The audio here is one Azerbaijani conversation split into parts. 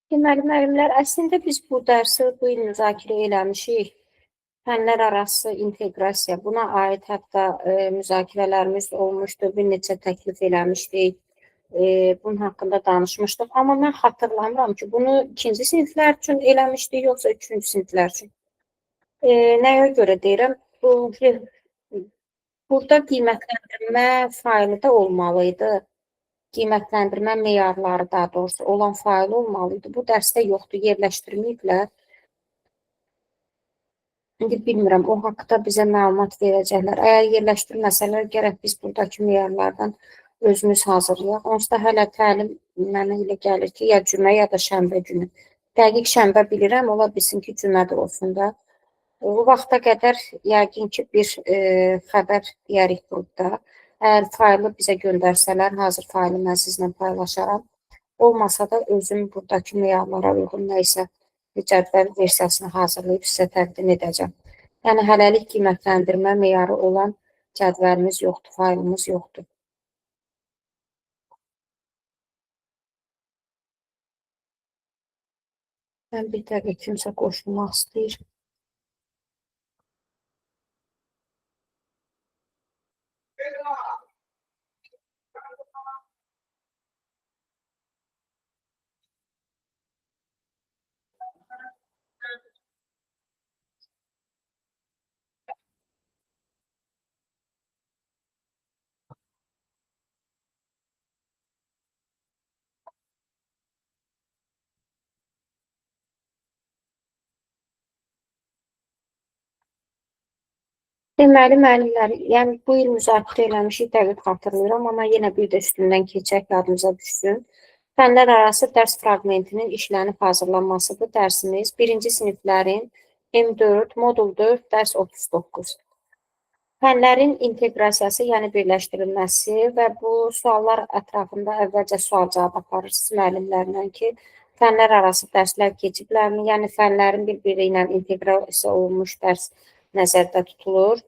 Deməli, müəllimlər, əslində biz bu dərsi bu il müzakirə eləmişik. Fənlər arası inteqrasiya, buna aid hətta müzakirələrimiz olmuşdu, bir neçə təklif eləmişdik, bunun haqqında danışmışdıq. Amma mən xatırlamıram ki, bunu ikinci siniflər üçün eləmişdik, yoxsa üçüncü siniflər üçün. Nəyə görə deyirəm? Burada qiymətləndirmə faylı da olmalı idi. Qiymətləndirmə meyarları daha doğrusu olan fayl olmalı idi. Bu dərsdə yoxdur, yerləşdirməyiblər. İndi bilmirəm, o haqda bizə məlumat verəcəklər. Əgər yerləşdirməsələr, gərək biz buradakı meyarlardan özümüz hazırlayaq. Onsuz da hələ təlim mənə elə gəlir ki, ya cümə ya da şənbə günü. Dəqiq şənbə bilirəm, ola bilsin ki, cümə də olsun da. O vaxta qədər yəqin ki, bir xəbər deyərik qrupda. Əgər faylı bizə göndərsələr, hazır faylı mən sizlə paylaşaram. Olmasa da özüm buradakı meyarlara uyğun nə isə bir cədvəl versiyasını hazırlayıb sizə təqdim edəcəm. Yəni, hələlik qiymətləndirmə meyarı olan cədvəlimiz yoxdur, faylımız yoxdur. Mən bir dəqiqə kimsə qoşulmaq istəyir. Deməli, müəllimlər, yəni bu il müzakirə eləmişik, dəqiq xatırlayıram, amma yenə bir də üstündən keçək, yadımıza düşsün. Fənlər arası dərs fraqmentinin işlənib hazırlanmasıdır dərsimiz. Birinci siniflərin M4, modul 4, dərs 39. Fənlərin inteqrasiyası, yəni birləşdirilməsi və bu suallar ətrafında əvvəlcə sual-cavab aparırsınız müəllimlərlə ki, fənlər arası dərslər keçiblərmi, yəni fənlərin bir-biri ilə inteqrasiya olunmuş dərs nəzərdə tutulur.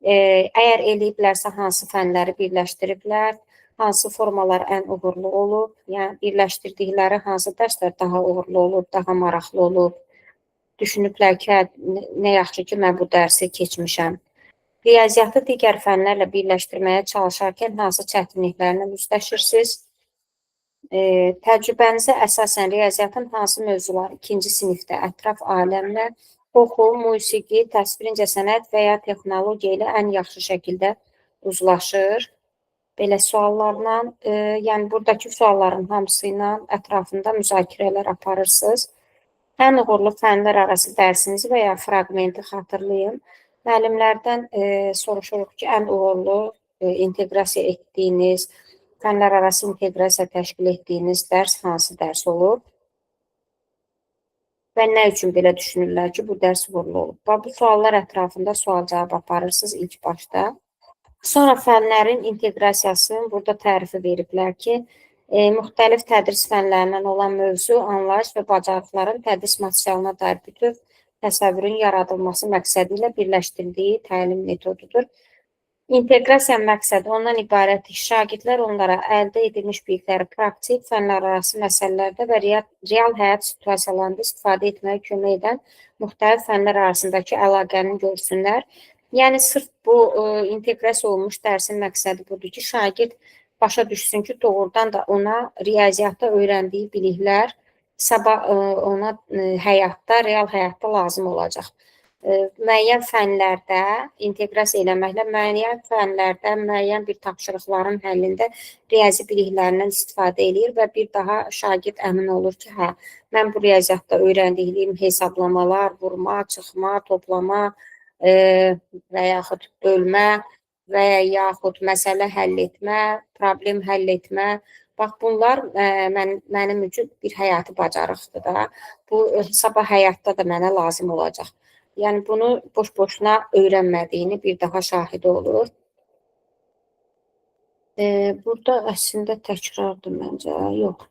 Əgər eləyiblərsə, hansı fənləri birləşdiriblər, hansı formalar ən uğurlu olub, yəni birləşdirdikləri hansı dərslər daha uğurlu olub, daha maraqlı olub. Düşünüblər ki, nə yaxşı ki, mən bu dərsi keçmişəm. Riyaziyyatı digər fənlərlə birləşdirməyə çalışarkən hansı çətinliklərlə üzləşirsiniz? Təcrübənizə əsasən riyaziyyatın hansı mövzuları ikinci sinifdə ətraf aləmlə, oxu, musiqi, təsvir incəsənət və ya texnologiya ilə ən yaxşı şəkildə uzlaşır? Belə suallarla, yəni buradakı sualların hamısı ilə ətrafında müzakirələr aparırsınız. Ən uğurlu fənlər arası dərsinizi və ya fraqmenti xatırlayın. Müəllimlərdən soruşuruq ki, ən uğurlu inteqrasiya etdiyiniz, fənlər arası inteqrasiya təşkil etdiyiniz dərs hansı dərs olub? Və nə üçün belə düşünürlər ki, bu dərs uğurlu olub? Bax, bu suallar ətrafında sual-cavab aparırsınız ilk başda. Sonra fənlərin inteqrasiyasını burada tərifi veriblər ki, müxtəlif tədris fənlərindən olan mövzu, anlayış və bacarıqların tədris materialına dair bütöv təsəvvürün yaradılması məqsədi ilə birləşdirildiyi təlim metodudur. İnteqrasiya məqsədi ondan ibarətdir ki, şagirdlər onlara əldə edilmiş bilikləri praktik, fənlər arası məsələlərdə və real həyat situasiyalarında istifadə etməyə kömək edən müxtəlif fənlər arasındakı əlaqəni görsünlər. Yəni, sırf bu inteqrasiya olmuş dərsin məqsədi budur ki, şagird başa düşsün ki, doğrudan da ona riyaziyyatda öyrəndiyi biliklər sabah ona həyatda, real həyatda lazım olacaq. Müəyyən fənlərdə inteqrasiya eləməklə, müəyyən fənlərdə müəyyən bir tapşırıqların həllində riyazi biliklərindən istifadə eləyir və bir daha şagird əmin olur ki, hə, mən bu riyaziyyatda öyrəndiyim hesablamalar, vurma, çıxma, toplama və yaxud bölmə və yaxud məsələ həll etmə, problem həll etmə, bax, bunlar mənim üçün bir həyati bacarıqdır da. Bu, sabah həyatda da mənə lazım olacaq. Yəni, bunu boş-boşuna öyrənmədiyini bir daha şahidi olur. Burada əslində təkrardır məncə, yox.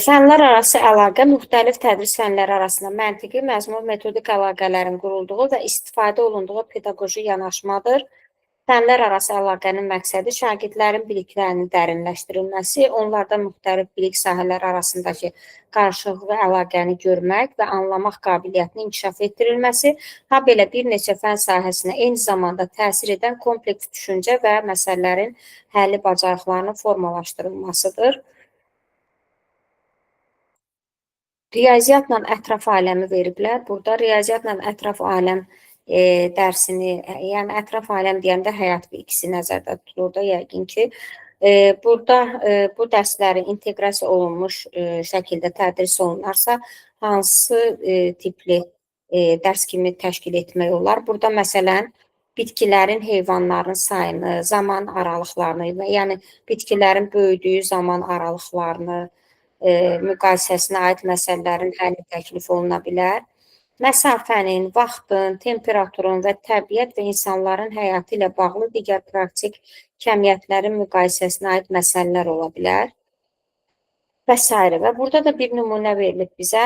Fənlər arası əlaqə müxtəlif tədris fənləri arasında məntiqi, məzmun, metodik əlaqələrin qurulduğu və istifadə olunduğu pedaqoji yanaşmadır. Fənlər arası əlaqənin məqsədi şagirdlərin biliklərinin dərinləşdirilməsi, onlarda müxtəlif bilik sahələri arasındakı qarşılıqlı əlaqəni görmək və anlamaq qabiliyyətinin inkişaf etdirilməsi, ha belə bir neçə fən sahəsinə eyni zamanda təsir edən kompleks düşüncə və məsələlərin həlli bacarıqlarının formalaşdırılmasıdır. Riyaziyyatla ətraf aləmi veriblər. Burada riyaziyyatla ətraf aləm dərsini, yəni ətraf aləm deyəndə həyat bilgisi nəzərdə tutulur da yəqin ki. Burada bu dərslərin inteqrasiya olunmuş şəkildə tədris olunarsa, hansı tipli dərs kimi təşkil etmək olar? Burada məsələn, bitkilərin, heyvanların sayını, zaman aralıqlarını, yəni bitkilərin böyüdüyü zaman aralıqlarını, müqayisəsinə aid məsələlərin həlli təklif oluna bilər. Məsafənin, vaxtın, temperaturun və təbiət və insanların həyatı ilə bağlı digər praktik kəmiyyətlərin müqayisəsinə aid məsələlər ola bilər və s. Və burada da bir nümunə verilib bizə.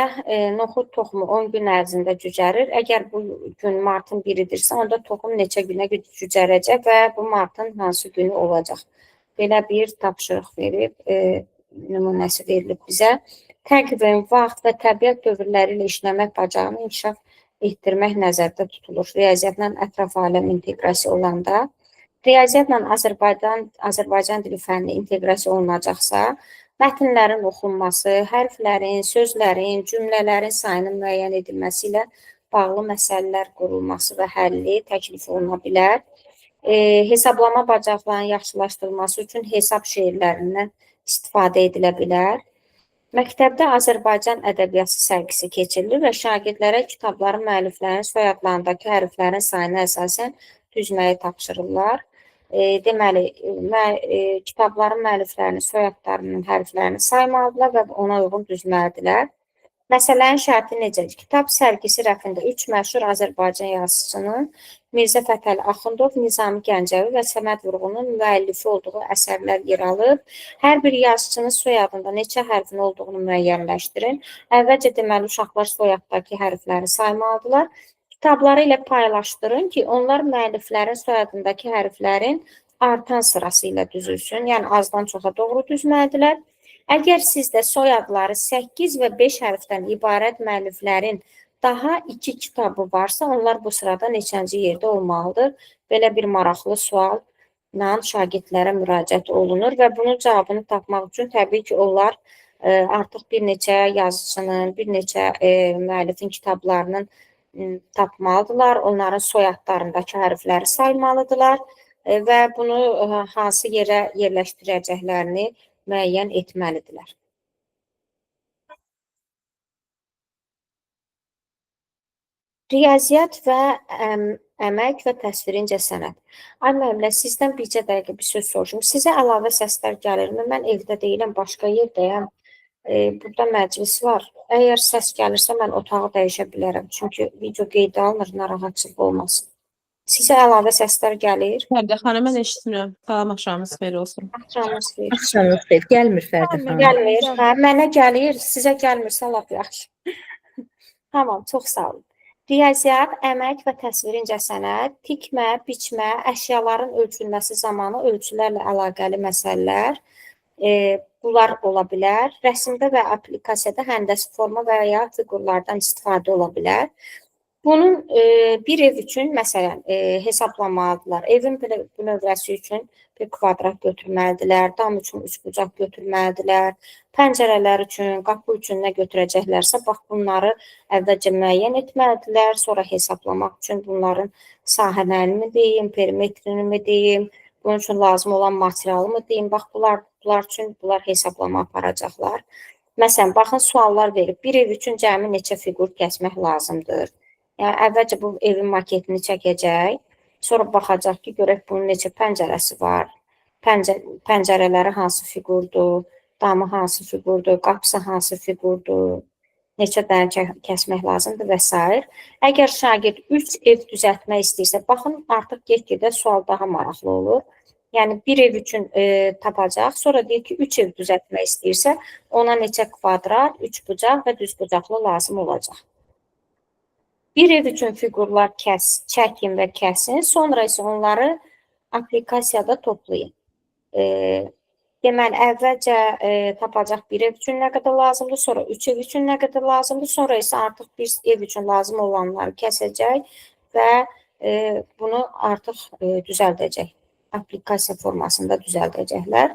Noxud toxumu 10 gün ərzində cücərir. Əgər bu gün martın 1-idirsə, onda toxum neçə günə cücərəcək və bu martın hansı günü olacaq? Belə bir tapşırıq verib, nümunəsi verilib bizə. Təqvim, vaxt və təbiət dövrləri ilə işləmək bacarığını inkişaf etdirmək nəzərdə tutulur. Riyaziyyatla ətraf aləm inteqrasiya olanda, riyaziyyatla Azərbaycan dili fənni inteqrasiya olunacaqsa, mətnlərin oxunması, hərflərin, sözlərin, cümlələrin sayının müəyyən edilməsi ilə bağlı məsələlər qurulması və həlli təklif oluna bilər. Hesablama bacarıqlarının yaxşılaşdırılması üçün hesab şeirlərindən istifadə edilə bilər. Məktəbdə Azərbaycan ədəbiyyatı sərgisi keçirilir və şagirdlərə kitabların müəlliflərinin soyadlarındakı hərflərin sayına əsasən düzməyi tapşırırlar. Deməli, kitabların müəlliflərinin soyadlarının hərflərini saymalıdırlar və ona uyğun düzməlidirlər. Məsələnin şərti necədir? Kitab sərgisi rəfində 3 məşhur Azərbaycan yazıçısının Mirzə Fətəli Axundov, Nizami Gəncəvi və Səməd Vurğunun müəllifi olduğu əsərlər yer alıb. Hər bir yazıçının soyadında neçə hərfin olduğunu müəyyənləşdirin. Əvvəlcə deməli, uşaqlar soyaddakı hərfləri saymalıdırlar. Kitabları ilə paylaşdırın ki, onlar müəlliflərin soyadındakı hərflərin artan sırası ilə düzülsün. Yəni, azdan çoxa doğru düzməlidirlər. Əgər sizdə soyadları 8 və 5 hərfdən ibarət müəlliflərin daha 2 kitabı varsa, onlar bu sırada neçənci yerdə olmalıdır? Belə bir maraqlı sualla şagirdlərə müraciət olunur və bunun cavabını tapmaq üçün təbii ki, onlar artıq bir neçə yazıçının, bir neçə müəllifin kitablarının tapmalıdırlar, onların soyadlarındakı hərfləri saymalıdırlar və bunu hansı yerə yerləşdirəcəklərini müəyyən etməlidirlər. Riyaziyyat və əmək və təsviri incəsənət. Ay müəllimlər, sizdən bircə dəqiqə bir söz soruşum. Sizə əlavə səslər gəlirmi? Mən evdə deyiləm, başqa yerdəyəm. Burada məclis var. Əgər səs gəlirsə, mən otağı dəyişə bilərəm. Çünki video qeydə alınır, narahatçılıq olmasın. Sizə əlavə səslər gəlir. Fərdə xanım, mən eşitmirəm. Salam, axşamınız xeyir olsun. Axşamınız xeyir. Axşamınız xeyir. Gəlmir Fərdə xanım. Gəlmir. Hə, mənə gəlir, sizə gəlmirsə lap yaxşı. Tamam, çox sağ olun. Riyaziyyat, əmək və təsviri incəsənət, tikmə, biçmə, əşyaların ölçülməsi zamanı ölçülərlə əlaqəli məsələlər, bunlar ola bilər. Rəsimdə və aplikasiyada həndəsi forma və ya fiqurlardan istifadə ola bilər. Bunun bir ev üçün, məsələn, hesablamalıdırlar. Evin bünövrəsi üçün bir kvadrat götürməlidirlər, dam üçün üçbucaq götürməlidirlər, pəncərələr üçün, qapı üçün nə götürəcəklərsə, bax bunları əvvəlcə müəyyən etməlidirlər, sonra hesablamaq üçün bunların sahələrini deyim, perimetrini mi deyim, bunun üçün lazım olan materialı mı deyim, bax bunlar üçün bunlar hesablama aparacaqlar. Məsələn, baxın, suallar verib. Bir ev üçün cəmi neçə fiqur kəsmək lazımdır? Yəni, əvvəlcə bu evin maketini çəkəcək, sonra baxacaq ki, görək bunun neçə pəncərəsi var, pəncərələri hansı fiqurdur, damı hansı fiqurdur, qapısı hansı fiqurdur, neçə dənə kəsmək lazımdır və s. Əgər şagird 3 ev düzəltmək istəyirsə, baxın, artıq get-gedə sual daha maraqlı olur. Yəni, bir ev üçün tapacaq, sonra deyir ki, 3 ev düzəltmək istəyirsə, ona neçə kvadrat, üçbucaq və düzbucaqlı lazım olacaq. Bir ev üçün fiqurlar çəkin və kəsin, sonra isə onları aplikasiyada toplayın. Deməli, əvvəlcə tapacaq bir ev üçün nə qədər lazımdır, sonra 3 ev üçün nə qədər lazımdır, sonra isə artıq bir ev üçün lazım olanları kəsəcək və bunu artıq düzəldəcək. Aplikasiya formasında düzəldəcəklər.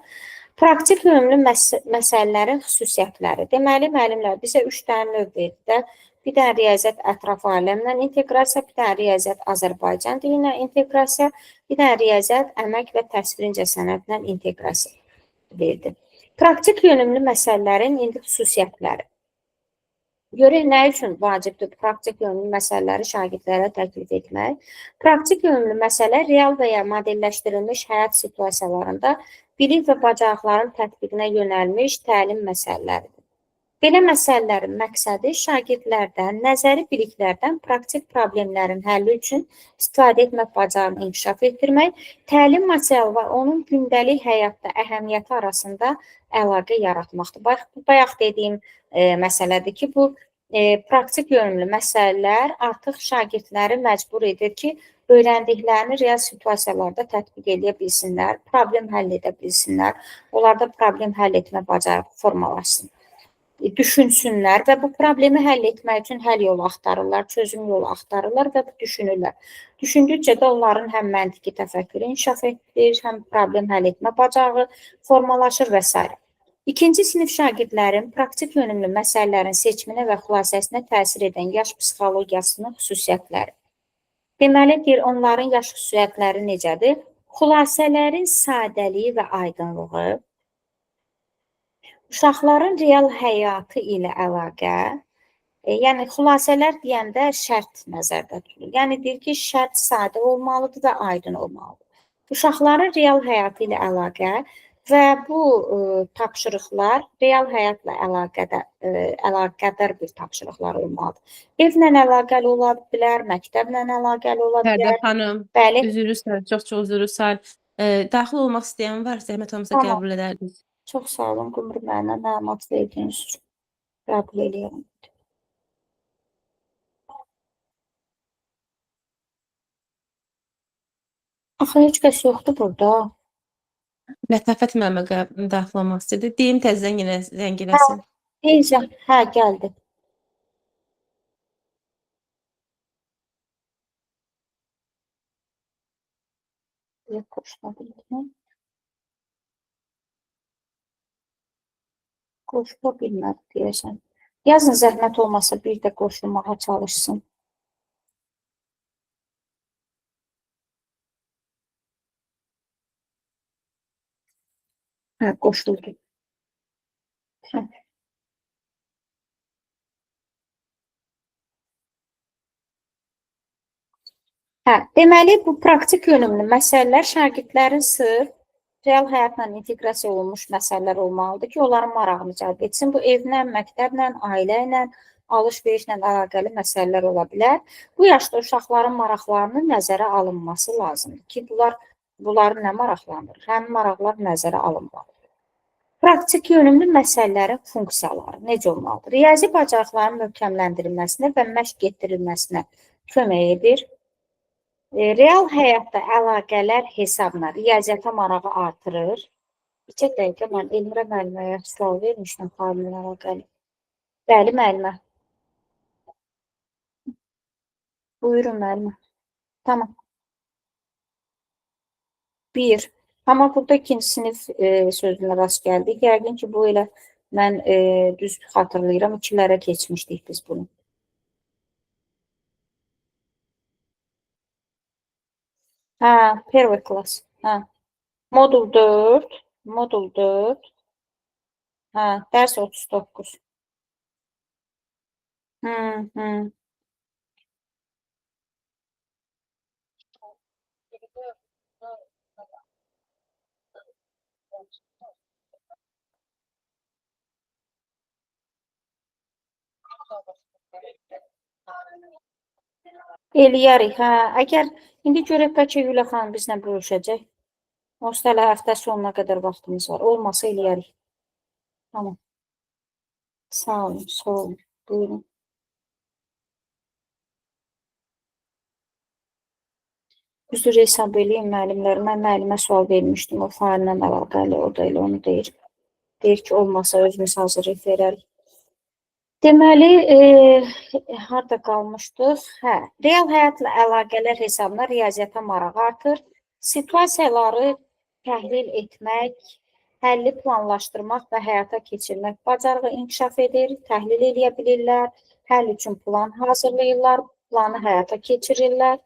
Praktik yönümlü məsələlərin xüsusiyyətləri. Deməli, müəllimlər bizə 3 dənə növ verdi də. Bir dənə riyaziyyat ətraf aləmlə inteqrasiya, bir dənə riyaziyyat Azərbaycan dili ilə inteqrasiya, bir dənə riyaziyyat əmək və təsvir incəsənətlə inteqrasiya verdi. Praktik yönümlü məsələlərin indi xüsusiyyətləri. Görək, nə üçün vacibdir praktik yönümlü məsələləri şagirdlərə təklif etmək? Praktik yönümlü məsələ real və ya modelləşdirilmiş həyat situasiyalarında bilik və bacarıqların tətbiqinə yönəlmiş təlim məsələləridir. Belə məsələlərin məqsədi şagirdlərdən, nəzəri biliklərdən praktik problemlərin həlli üçün istifadə etmək bacarığını inkişaf etdirmək, təlim materialı və onun gündəlik həyatda əhəmiyyəti arasında əlaqə yaratmaqdır. Bayaq dediyim məsələdir ki, bu praktik yönümlü məsələlər artıq şagirdləri məcbur edir ki, öyrəndiklərini real situasiyalarda tətbiq edə bilsinlər, problem həll edə bilsinlər, onlarda problem həll etmə bacarığı formalaşsın, düşünsünlər və bu problemi həll etmək üçün həll yolu axtarırlar, çözüm yolu axtarırlar və düşünürlər. Düşündükcə də onların həm məntiqi təfəkkürü inkişaf etdirir, həm problem həll etmə bacarığı formalaşır və s. İkinci sinif şagirdlərin praktik yönümlü məsələlərin seçiminə və xülasəsinə təsir edən yaş psixologiyasının xüsusiyyətləri. Deməli, deyir, onların yaş xüsusiyyətləri necədir? Xülasələrin sadəliyi və aydınlığı, uşaqların real həyatı ilə əlaqə, yəni xülasələr deyəndə şərt nəzərdə tutulur. Yəni deyir ki, şərt sadə olmalıdır və aydın olmalıdır. Uşaqların real həyatı ilə əlaqə və bu tapşırıqlar real həyatla əlaqədar bir tapşırıqlar olmalıdır. Evlə əlaqəli ola bilər, məktəblə əlaqəli ola bilər. Fərdə xanım, bəli. Üzr istəyirəm, çox-çox üzr istəyirəm. Daxil olmaq istəyən var, zəhmət olmasa qəbul edərdiniz. Çox sağ olun, Qumru mənə məlumat verdiyiniz üçün. Qəbul eləyirəm. Axı, heç kəs yoxdur burada. Lətafət müəllimə daxil olmaq istəyirdi. Deyim təzədən yenə zəng eləsin. Deyəcəm, hə, gəldi. Yox, qoşula bildim. Qoşula bilmədi deyəsən. Yazın, zəhmət olmasa bir də qoşulmağa çalışsın. Hə, qoşuldu. Hə. Hə, deməli, bu praktik yönümlü məsələlər şagirdlərin sırf real həyatla inteqrasiya olunmuş məsələlər olmalıdır ki, onların marağını cəlb etsin. Bu, evlə, məktəblə, ailə ilə, alış-verişlə əlaqəli məsələlər ola bilər. Bu yaşda uşaqların maraqlarının nəzərə alınması lazımdır ki, bunları nə maraqlandırır? Həmin maraqlar nəzərə alınmalıdır. Praktik yönümlü məsələlərin funksiyaları necə olmalıdır? Riyazi bacarıqların möhkəmləndirilməsinə və məşq etdirilməsinə kömək edir. Real həyatda əlaqələr hesabına riyaziyyata marağı artırır. İki dəqiqə mən Elmira müəlliməyə sual vermişdim xanımla əlaqəli. Bəli, müəllimə. Buyurun, müəllimə. Tamam. 1. Amma burada ikinci sinif sözünə rast gəldik. Yəqin ki, bu elə mən düz xatırlayıram, ikilərə keçmişdik biz bunu. Hə, первый klass. Hə. Modul 4, modul 4. Hə, dərs 39. Hı, hı. Eləyərik, hə. Əgər indi görək bəlkə Gülə xanım bizlə bölüşəcək. Onsuz da hələ həftə sonuna qədər vaxtımız var. Olmasa eləyərik. Tamam. Sağ olun, sağ olun. Buyurun. Üzr hesab eləyim müəllimlər. Mən müəllimə sual vermişdim. O faillə əlaqəli, o da elə onu deyir. Deyir ki, olmasa özümüz hazırlayıb verərik. Deməli, harda qalmışdıq? Hə, real həyatla əlaqələr hesabına riyaziyyata maraq artır. Situasiyaları təhlil etmək, həlli planlaşdırmaq və həyata keçirmək bacarığı inkişaf edir, təhlil eləyə bilirlər, həll üçün plan hazırlayırlar, planı həyata keçirirlər.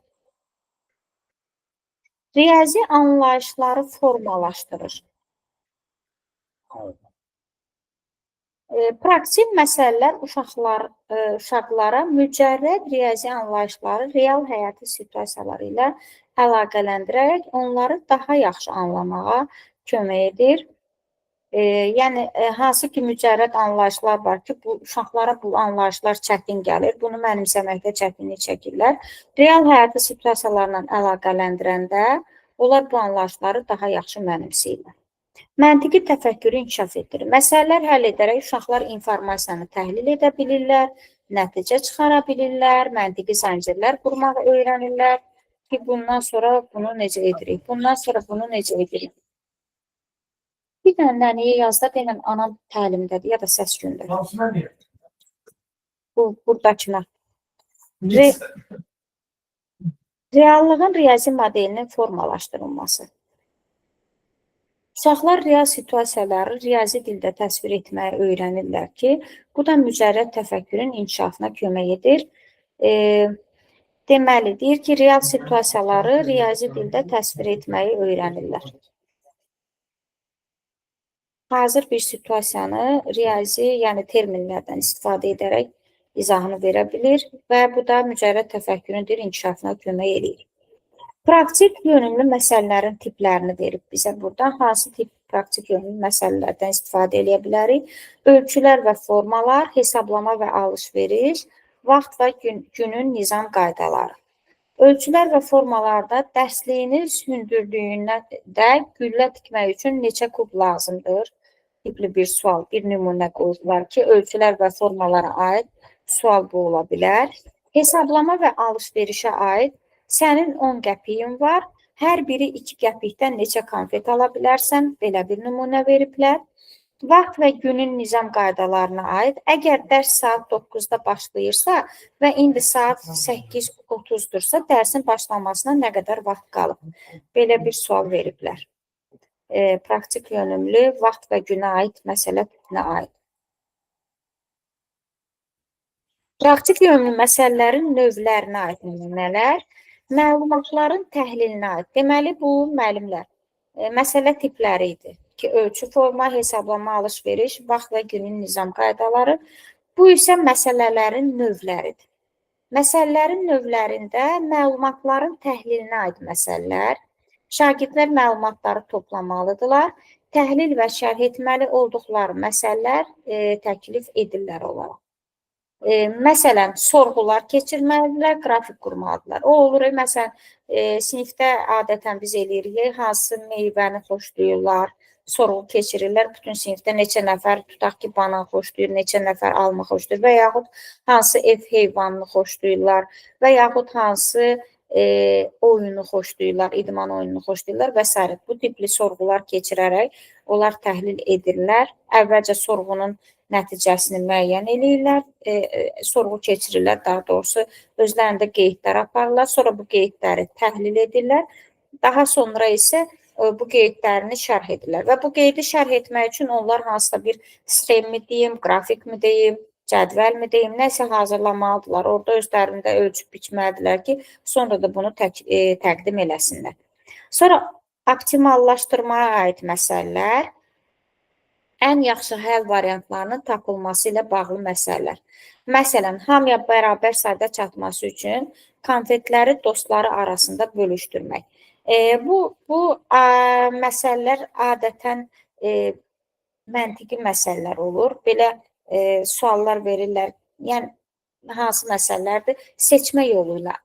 Riyazi anlayışları formalaşdırır. Praktik məsələlər uşaqlara mücərrəd riyazi anlayışları real həyati situasiyaları ilə əlaqələndirərək onları daha yaxşı anlamağa kömək edir. Yəni, hansı ki mücərrəd anlayışlar var ki, bu uşaqlara bu anlayışlar çətin gəlir, bunu mənimsəməkdə çətinlik çəkirlər. Real həyati situasiyalarla əlaqələndirəndə onlar bu anlayışları daha yaxşı mənimsəyirlər. Məntiqi təfəkkürü inkişaf etdirir. Məsələlər həll edərək uşaqlar informasiyanı təhlil edə bilirlər, nəticə çıxara bilirlər, məntiqi zəncirlər qurmağı öyrənirlər ki, bundan sonra bunu necə edirik, bundan sonra bunu necə edirik. Bir dənə nənəyə yazda denən anam təlimdədir ya da səs gündədir. Bu, buradakına. Reallığın riyazi modelinin formalaşdırılması. Uşaqlar real situasiyaları riyazi dildə təsvir etməyi öyrənirlər ki, bu da mücərrəd təfəkkürün inkişafına kömək edir. Deməli, deyir ki, real situasiyaları riyazi dildə təsvir etməyi öyrənirlər. Hazır bir situasiyanı riyazi, yəni terminlərdən istifadə edərək izahını verə bilir və bu da mücərrəd təfəkkürün inkişafına kömək eləyir. Praktik yönümlü məsələlərin tiplərini verib bizə burada. Hansı tip praktik yönümlü məsələlərdən istifadə eləyə bilərik? Ölçülər və formalar, hesablama və alış-veriş, vaxt və günün nizam qaydaları. Ölçülər və formalarda dərsliyiniz hündürlüyünə də güllə tikmək üçün neçə kub lazımdır? Tipli bir sual, bir nümunə qoydular ki, ölçülər və formalara aid sual bu ola bilər. Hesablama və alış-verişə aid sənin 10 qəpiyin var, hər biri 2 qəpikdən neçə konfet ala bilərsən, belə bir nümunə veriblər. Vaxt və günün nizam qaydalarına aid, əgər dərs saat 9-da başlayırsa və indi saat 8:30-dursa, dərsin başlamasına nə qədər vaxt qalıb? Belə bir sual veriblər. Praktik yönümlü vaxt və günə aid məsələ tipinə aid. Praktik yönümlü məsələlərin növlərinə aid nümunələr, məlumatların təhlilinə aid. Deməli, bu müəllimlər məsələ tipləri idi ki, ölçü, forma, hesablama, alış-veriş, vaxt və günün nizam qaydaları. Bu isə məsələlərin növləridir. Məsələlərin növlərində məlumatların təhlilinə aid məsələlər, şagirdlər məlumatları toplamalıdırlar, təhlil və şərh etməli olduqları məsələlər təklif edirlər onlara. Məsələn, sorğular keçirməlidirlər, qrafik qurmalıdırlar. O olur, məsələn, sinifdə adətən biz eləyirik, hansı meyvəni xoşlayırlar, sorğu keçirirlər. Bütün sinifdə neçə nəfər, tutaq ki, banan xoşlayır, neçə nəfər alma xoşlayır və yaxud hansı ev heyvanını xoşlayırlar və yaxud hansı oyunu xoşlayırlar, idman oyununu xoşlayırlar və s. Bu tipli sorğular keçirərək onlar təhlil edirlər. Əvvəlcə sorğunun nəticəsini müəyyən eləyirlər, sorğu keçirirlər, daha doğrusu özlərində qeydlər aparırlar, sonra bu qeydləri təhlil edirlər. Daha sonra isə bu qeydlərini şərh edirlər. Və bu qeydi şərh etmək üçün onlar hansısa bir sxemmi deyim, qrafikmi deyim, cədvəlmi deyim, nəsə hazırlamalıdırlar. Orada özlərində ölçüb biçməlidirlər ki, sonra da bunu təqdim eləsinlər. Sonra optimallaşdırmaya aid məsələlər, ən yaxşı həll variantlarının tapılması ilə bağlı məsələlər. Məsələn, hamıya bərabər sayda çatması üçün konfetləri dostları arasında bölüşdürmək. Bu məsələlər adətən məntiqi məsələlər olur. Belə suallar verirlər. Yəni, hansı məsələlərdir? Seçmə yolu ilə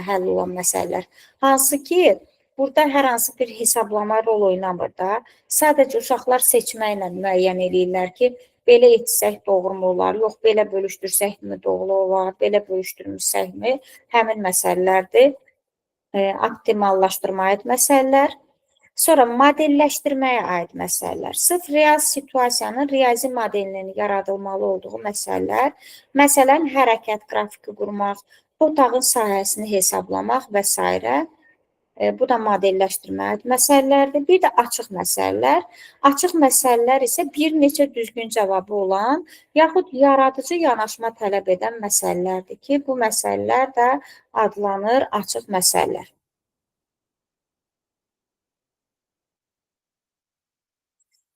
həll olan məsələlər. Hansı ki, burada hər hansı bir hesablama rol oynamır da. Sadəcə uşaqlar seçməklə müəyyən eləyirlər ki, belə etsək doğru mu olar, yox, belə bölüşdürsəkmi doğru olar, belə bölüşdürmüşsəkmi, həmin məsələlərdir. Optimallaşdırmaya aid məsələlər. Sonra modelləşdirməyə aid məsələlər. Sırf real situasiyanın riyazi modelinin yaradılmalı olduğu məsələlər. Məsələn, hərəkət qrafiki qurmaq, otağın sahəsini hesablamaq və s. Bu da modelləşdirməyə aid məsələlərdir. Bir də açıq məsələlər. Açıq məsələlər isə bir neçə düzgün cavabı olan, yaxud yaradıcı yanaşma tələb edən məsələlərdir ki, bu məsələlər də adlanır açıq məsələlər.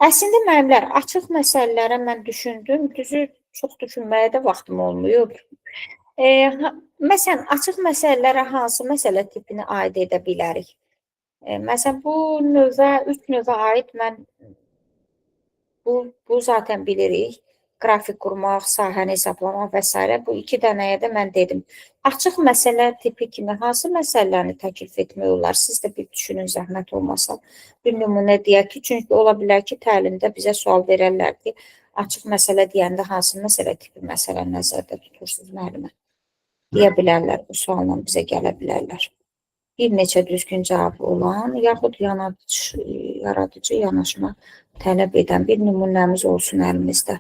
Əslində, müəllimlər, açıq məsələlərə mən düşündüm, düzü çox düşünməyə də vaxtım olmayıb. Məsələn, açıq məsələlərə hansı məsələ tipini aid edə bilərik? Məsələn, bu növə, üç növə aid mən bu zaten bilirik. Qrafik qurmaq, sahəni hesablamaq və s. Bu iki dənəyə də mən dedim. Açıq məsələ tipi kimi hansı məsələlərini təklif etmək olar? Siz də bir düşünün, zəhmət olmasa. Bir nümunə deyək ki, çünki ola bilər ki, təlimdə bizə sual verərlər ki, açıq məsələ deyəndə hansı məsələ tipi məsələni nəzərdə tutursunuz müəllimə? Deyə bilərlər, bu sualla bizə gələ bilərlər. Bir neçə düzgün cavabı olan, yaxud yaradıcı yanaşma tələb edən bir nümunəmiz olsun əlimizdə.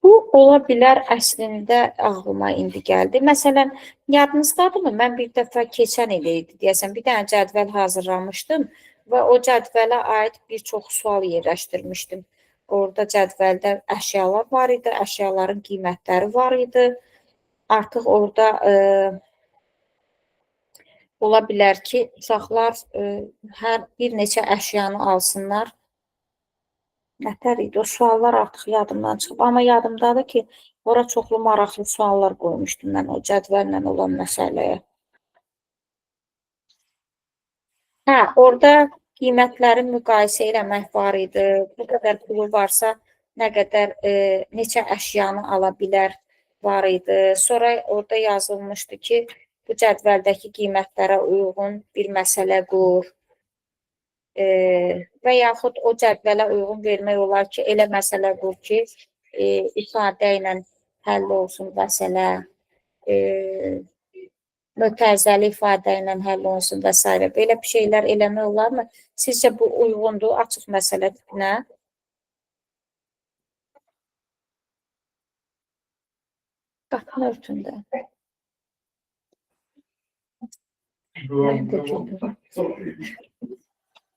Bu ola bilər əslində ağlıma indi gəldi. Məsələn, yadınızdadırmı? Mən bir dəfə keçən il idi deyəsən, bir dənə cədvəl hazırlamışdım və o cədvələ aid bir çox sual yerləşdirmişdim. Orada cədvəldə əşyalar var idi, əşyaların qiymətləri var idi. Artıq orada ola bilər ki, uşaqlar hər bir neçə əşyanı alsınlar. Nətər idi? O suallar artıq yadımdan çıxıb. Amma yadımdadır ki, ora çoxlu maraqlı suallar qoymuşdum mən o cədvəllə olan məsələyə. Hə, orada qiymətləri müqayisə eləmək var idi. Bu qədər pulu varsa, nə qədər, neçə əşyanı ala bilər var idi. Sonra orada yazılmışdı ki, bu cədvəldəki qiymətlərə uyğun bir məsələ qur. Və yaxud o cədvələ uyğun vermək olar ki, elə məsələ qur ki, ifadə ilə həll olsun məsələ, mötərizəli ifadə ilə həll olunsun və s. Belə bir şeylər eləmək olarmı? Sizcə bu uyğundur açıq məsələ tipinə? Qapını örtün də. Mən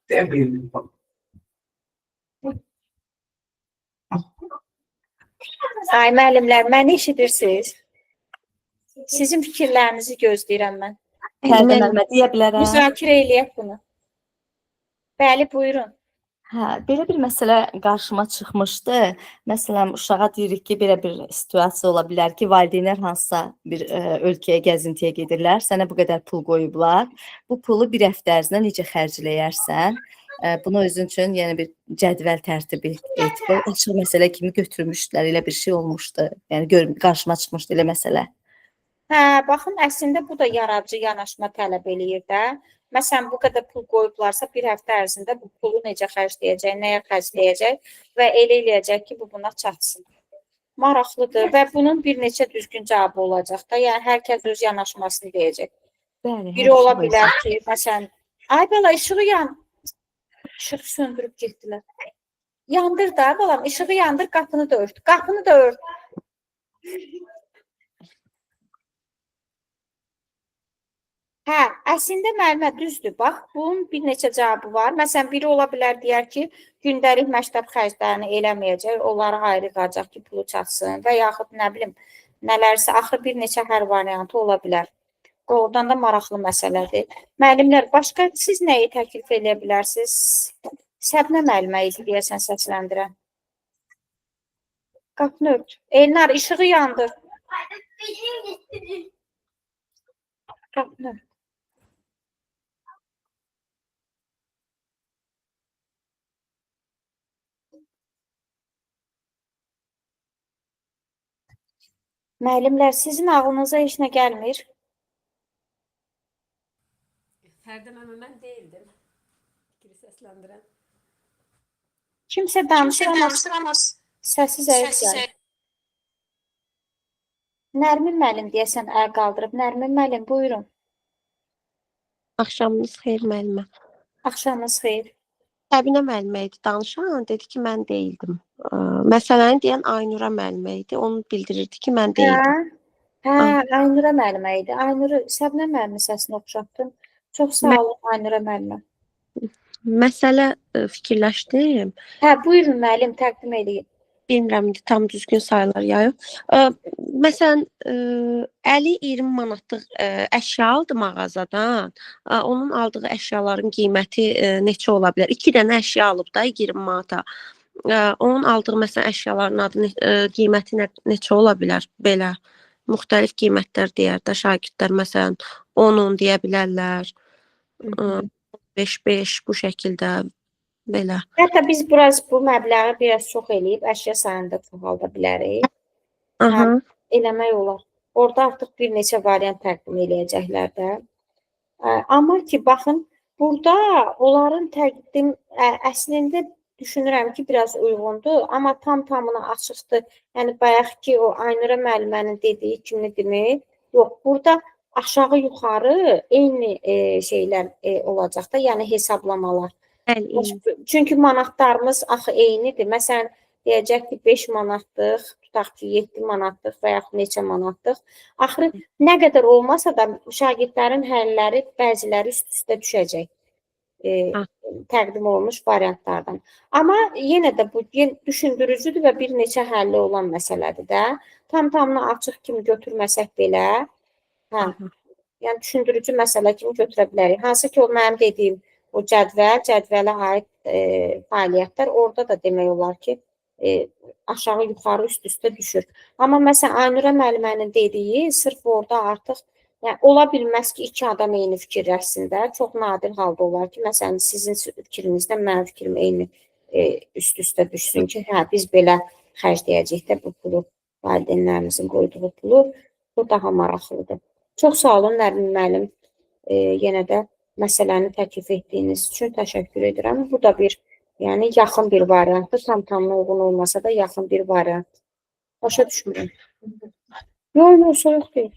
də güldüm. Ay müəllimlər, məni eşidirsiniz? Sizin fikirlərinizi gözləyirəm mən. Fərdə müəllimə deyə bilərəm. Müzakirə eləyək bunu. Bəli, buyurun. Hə, belə bir məsələ qarşıma çıxmışdı. Məsələn, uşağa deyirik ki, belə bir situasiya ola bilər ki, valideynlər hansısa bir ölkəyə gəzintiyə gedirlər, sənə bu qədər pul qoyublar. Bu pulu bir həftə ərzində necə xərcləyərsən? Bunu özün üçün, yəni bir cədvəl tərtib et. Bu açıq məsələ kimi götürmüşdülər, elə bir şey olmuşdu. Yəni qarşıma çıxmışdı elə məsələ. Hə, baxın, əslində bu da yaradıcı yanaşma tələb eləyir də. Məsələn, bu qədər pul qoyublarsa, bir həftə ərzində bu pulu necə xərcləyəcək, nəyə xərcləyəcək və elə eləyəcək ki, bu buna çatsın. Maraqlıdır və bunun bir neçə düzgün cavabı olacaq da. Yəni, hər kəs öz yanaşmasını deyəcək. Bəli, Biri ola bilər ki, məsələn, ay bala, işığı yan, işığı söndürüb getdilər. Yandır da, balam, işığı yandır, qapını da ört. Qapını da ört. Hə, əslində müəllimə düzdür. Bax, bunun bir neçə cavabı var. Məsələn, biri ola bilər deyər ki, gündəlik məktəb xərclərini eləməyəcək, onları ayrı qalacaq ki, pulu çatsın və yaxud nə bilim, nələrsə axır bir neçə hər variantı ola bilər. Doğrudan da maraqlı məsələdir. Müəllimlər, başqa siz nəyi təklif eləyə bilərsiniz? Səbnə müəllimə idi deyəsən səsləndirən. Qapını ört. Elnar, işığı yandır. Qapını ört. Müəllimlər, sizin ağlınıza heç nə gəlmir? Fərdə müəllimə mən değildim. Fikri səsləndirən. Kimsə danışır, amma səsi zəif gəlir. Nərmin müəllim deyəsən əl qaldırıb. Nərmin müəllim, buyurun. Axşamınız xeyir müəllimə. Axşamınız xeyir. Səbinə müəllimə idi danışan, dedi ki, mən deyildim. Məsələni deyən Aynura müəllimə idi. Onu bildirirdi ki, mən deyildim. Hə, Aynura müəllimə idi. Aynuru, Səbinə müəllimin səsini oxşatdım. Çox sağ olun Aynura müəllimə. Məsələ fikirləşdim. Hə, buyurun müəllim, təqdim eləyin. Bilmirəm indi tam düzgün sayılar ya yox. Məsələn, Əli 20 manatlıq əşya aldı mağazadan. Onun aldığı əşyaların qiyməti neçə ola bilər? 2 dənə əşya alıb da 20 manata. Onun aldığı məsələn əşyaların adı qiyməti neçə ola bilər? Belə müxtəlif qiymətlər deyər də şagirdlər məsələn 10 deyə bilərlər. 5-5 bu şəkildə belə. Hətta biz biraz bu məbləği biraz çox eləyib əşya sayını da çoxalda bilərik. Aha. Eləmək olar. Orada artıq bir neçə variant təqdim eləyəcəklər də. Amma ki, baxın, burada onların təqdim əslində düşünürəm ki, biraz uyğundur, amma tam-tamına açıqdır. Yəni, bayaq ki, o Aynura müəllimənin dediyi kimi demək, yox, burada aşağı-yuxarı eyni şeylər olacaq da, yəni hesablamalar. Bəli. Çünki manatlarımız axı eynidir. Məsələn, deyəcək ki, 5 manatlıq, tutaq ki, 7 manatlıq və yaxud neçə manatlıq. Axırı nə qədər olmasa da şagirdlərin həlləri bəziləri üst-üstə düşəcək. Təqdim olunmuş variantlardan. Amma yenə də bu düşündürücüdür və bir neçə həlli olan məsələdir də. Tam-tamına açıq kimi götürməsək belə, hə, yəni düşündürücü məsələ kimi götürə bilərik. Hansı ki, o mənim dediyim o cədvəl, cədvələ aid fəaliyyətlər orada da demək olar ki, aşağı-yuxarı üst-üstə düşür. Amma məsələn, Aynura müəllimənin dediyi sırf orada artıq yəni, ola bilməz ki, iki adam eyni fikirləşsin də. Çox nadir halda olar ki, məsələn, sizin fikrinizlə mənim fikrim eyni üst-üstə düşsün ki, hə, biz belə xərcləyəcəyik də bu pulu, valideynlərimizin qoyduğu pulu. Bu daha maraqlıdır. Çox sağ olun Nərmin müəllim. Yenə də məsələni təklif etdiyiniz üçün təşəkkür edirəm. Bu da bir, yəni yaxın bir variantdır. Tam-tamına uyğun olmasa da yaxın bir variant. Başa düşmürəm. Yox, yox, soyuq deyil.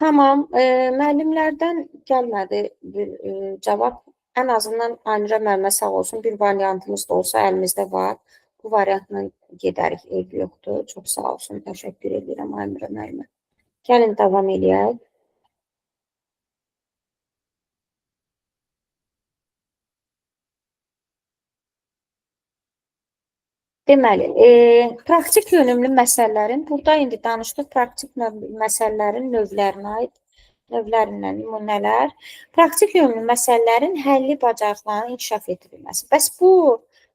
Tamam, müəllimlərdən gəlmədi bir cavab. Ən azından Aynura müəllimə sağ olsun, bir variantımız da olsa əlimizdə var. Bu variantla gedərik, eybi yoxdur. Çox sağ olsun, təşəkkür edirəm Aynura müəllimə. Gəlin, davam eləyək. Deməli, praktik yönümlü məsələlərin, burada indi danışdıq praktik məsələlərin növlərinə aid, növlərindən nümunələr, praktik yönümlü məsələlərin həlli bacarıqlarının inkişaf etdirilməsi. Bəs bu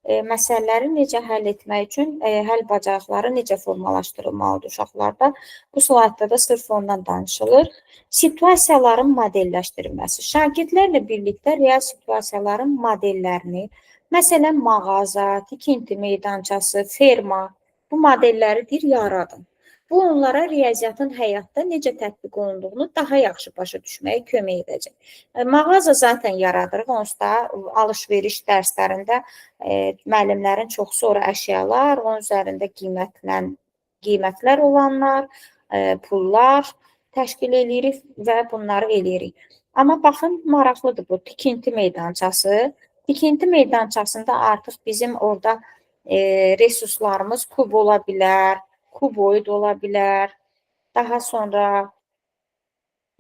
məsələləri necə həll etmək üçün həll bacarıqları necə formalaşdırılmalıdır uşaqlarda? Bu slaydda da sırf ondan danışılır. Situasiyaların modelləşdirilməsi. Şagirdlərlə birlikdə real situasiyaların modellərini, məsələn, mağaza, tikinti meydançası, ferma, bu modelləri deyir, yaradın. Bu, onlara riyaziyyatın həyatda necə tətbiq olunduğunu daha yaxşı başa düşməyə kömək edəcək. Mağaza zaten yaradırıq, onsuz da alış-veriş dərslərində müəllimlərin çoxu sonra əşyalar, onun üzərində qiymətlər olanlar, pullar təşkil eləyirik və bunları eləyirik. Amma baxın, maraqlıdır bu tikinti meydançası. Tikinti meydançasında artıq bizim orada resurslarımız kub ola bilər, kuboid ola bilər. Daha sonra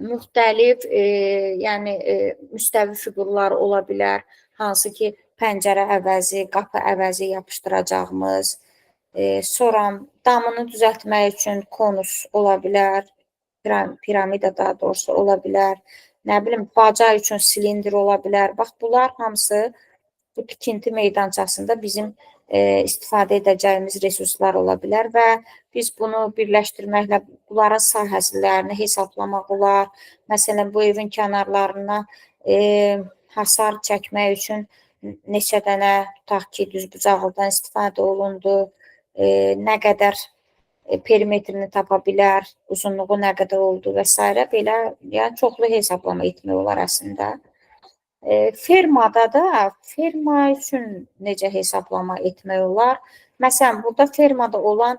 müxtəlif, yəni müstəvi fiqurlar ola bilər, hansı ki pəncərə əvəzi, qapı əvəzi yapışdıracağımız. Sonra damını düzəltmək üçün konus ola bilər, piramida daha doğrusu ola bilər. Nə bilim, baca üçün silindr ola bilər. Bax, bunlar hamısı bu tikinti meydançasında bizim istifadə edəcəyimiz resurslar ola bilər və biz bunu birləşdirməklə bunların sahələrini hesablamaq olar. Məsələn, bu evin kənarlarına hasar çəkmək üçün neçə dənə, tutaq ki, düzbucaqlıdan istifadə olundu, nə qədər perimetrini tapa bilər, uzunluğu nə qədər oldu və s. Belə, yəni çoxlu hesablama etmək olar əslində. Fermada da ferma üçün necə hesablama etmək olar? Məsələn, burada fermada olan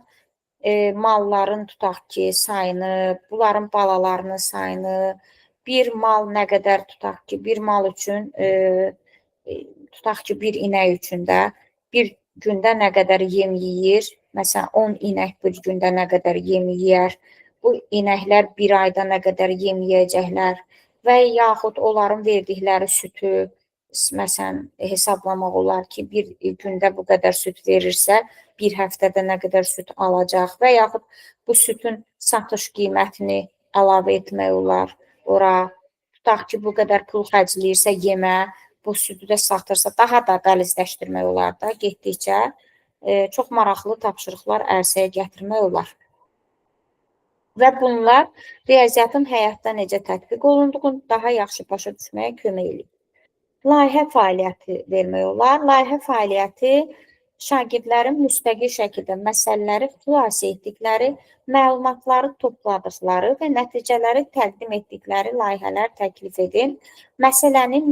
malların, tutaq ki, sayını, bunların balalarının sayını, bir mal nə qədər, tutaq ki, bir mal üçün, tutaq ki, bir inək üçün də bir gündə nə qədər yem yeyir? Məsələn, 10 inək bir gündə nə qədər yem yeyər? Bu inəklər bir ayda nə qədər yem yeyəcəklər? Və yaxud onların verdikləri sütü, məsələn, hesablamaq olar ki, bir gündə bu qədər süt verirsə, bir həftədə nə qədər süt alacaq və yaxud bu sütün satış qiymətini əlavə etmək olar ora. Tutaq ki, bu qədər pul xərcləyirsə yemə, bu sütü də satırsa, daha da qəlizləşdirmək olar da getdikcə çox maraqlı tapşırıqlar ərsəyə gətirmək olar. Və bunlar riyaziyyatın həyatda necə tətbiq olunduğunu daha yaxşı başa düşməyə kömək eləyir. Layihə fəaliyyəti vermək olar. Layihə fəaliyyəti şagirdlərin müstəqil şəkildə məsələləri xülasə etdikləri, məlumatları topladıqları və nəticələri təqdim etdikləri layihələr təklif edin. Məsələnin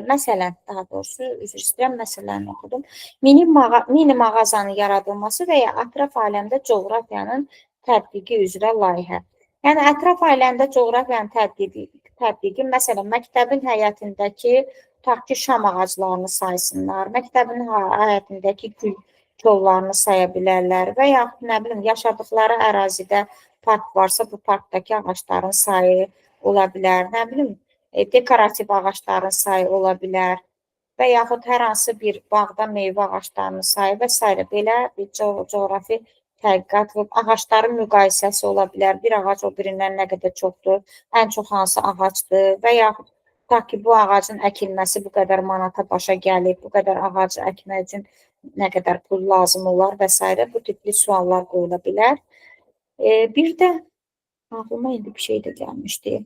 məsələn, daha doğrusu, üzr istəyirəm, məsələni oxudum. Mini mağazanın yaradılması və ya ətraf aləmdə coğrafiyanın tətbiqi üzrə layihə. Yəni, ətraf aləmdə coğrafiyanın tətbiqi, məsələn, məktəbin həyətindəki, tutaq ki, şam ağaclarını saysınlar, məktəbin həyətindəki gül kollarını saya bilərlər və yaxud, nə bilim, yaşadıkları ərazidə park varsa, bu parkdakı ağacların sayı ola bilər, nə bilim, dekorativ ağacların sayı ola bilər və yaxud hər hansı bir bağda meyvə ağaclarının sayı və s. Belə bir coğrafi tədqiqat və ağacların müqayisəsi ola bilər. Bir ağac o birindən nə qədər çoxdur, ən çox hansı ağacdır və yaxud tutaq ki, bu ağacın əkilməsi bu qədər manata başa gəlib, bu qədər ağacı əkmək üçün nə qədər pul lazım olar və s. Bu tipli suallar qoyula bilər. Bir də ağlıma indi bir şey də gəlmişdi.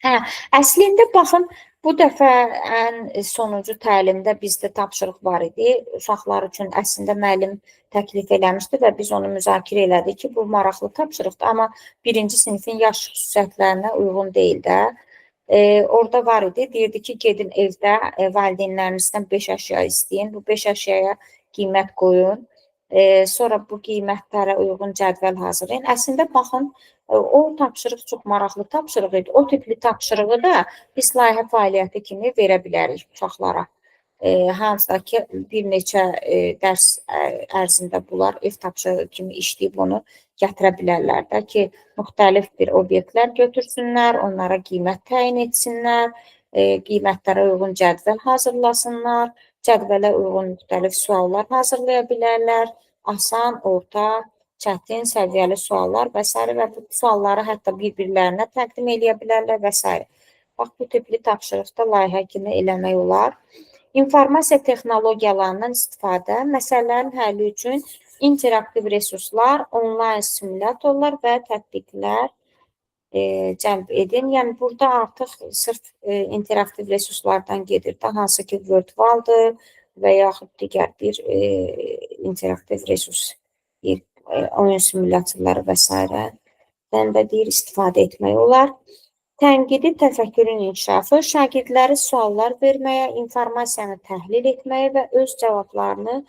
Hə, əslində baxın, bu dəfə ən sonuncu təlimdə bizdə tapşırıq var idi. Uşaqlar üçün əslində müəllim təklif eləmişdi və biz onu müzakirə elədik ki, bu maraqlı tapşırıqdır, amma birinci sinifin yaş xüsusiyyətlərinə uyğun deyil də. Orada var idi, deyirdi ki, gedin evdə valideynlərinizdən 5 əşya istəyin, bu 5 əşyaya qiymət qoyun, sonra bu qiymətlərə uyğun cədvəl hazırlayın. Əslində baxın, o tapşırıq çox maraqlı tapşırıq idi. O tipli tapşırığı da biz layihə fəaliyyəti kimi verə bilərik uşaqlara. Hansısa ki, bir neçə dərs ərzində bunlar ev tapşırığı kimi işləyib onu gətirə bilərlər də ki, müxtəlif bir obyektlər götürsünlər, onlara qiymət təyin etsinlər, qiymətlərə uyğun cədvəl hazırlasınlar, cədvələ uyğun müxtəlif suallar hazırlaya bilərlər, asan, orta, çətin səviyyəli suallar və s. və bu sualları hətta bir-birlərinə təqdim eləyə bilərlər və s. Bax, bu tipli tapşırıqda layihə kimi eləmək olar. İnformasiya texnologiyalarından istifadə, məsələlərin həlli üçün interaktiv resurslar, onlayn simulyatorlar və tətbiqlər cəlb edin. Yəni, burada artıq sırf interaktiv resurslardan gedir də, hansı ki, WordWall-dır və yaxud digər bir interaktiv resurs, oyun simulyatorları və s. də deyir, istifadə etmək olar. Tənqidi təfəkkürün inkişafı, şagirdləri suallar verməyə, informasiyanı təhlil etməyə və öz cavablarını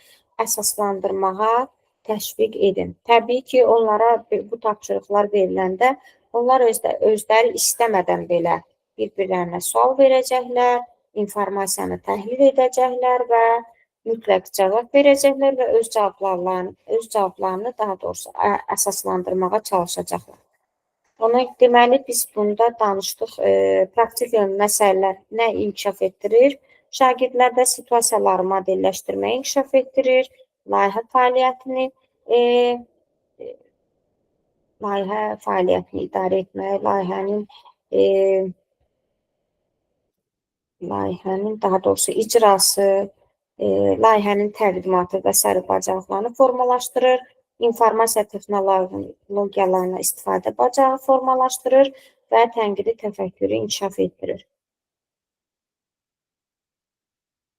əsaslandırmağa təşviq edin. Təbii ki, onlara bu tapşırıqlar veriləndə onlar özləri istəmədən belə bir-birlərinə sual verəcəklər, informasiyanı təhlil edəcəklər və mütləq cavab verəcəklər və öz cavablarını daha doğrusu əsaslandırmağa çalışacaqlar. Ona deməli biz bunda danışdıq. Praktik yönlü məsələlər nə inkişaf etdirir? Şagirdlərdə situasiyaları modelləşdirməyi inkişaf etdirir, layihə fəaliyyətini idarə etməyi, layihənin daha doğrusu icrası, layihənin təqdimatı və sair bacarıqlarını formalaşdırır, informasiya texnologiyalarına istifadə bacarığı formalaşdırır və tənqidi təfəkkürü inkişaf etdirir.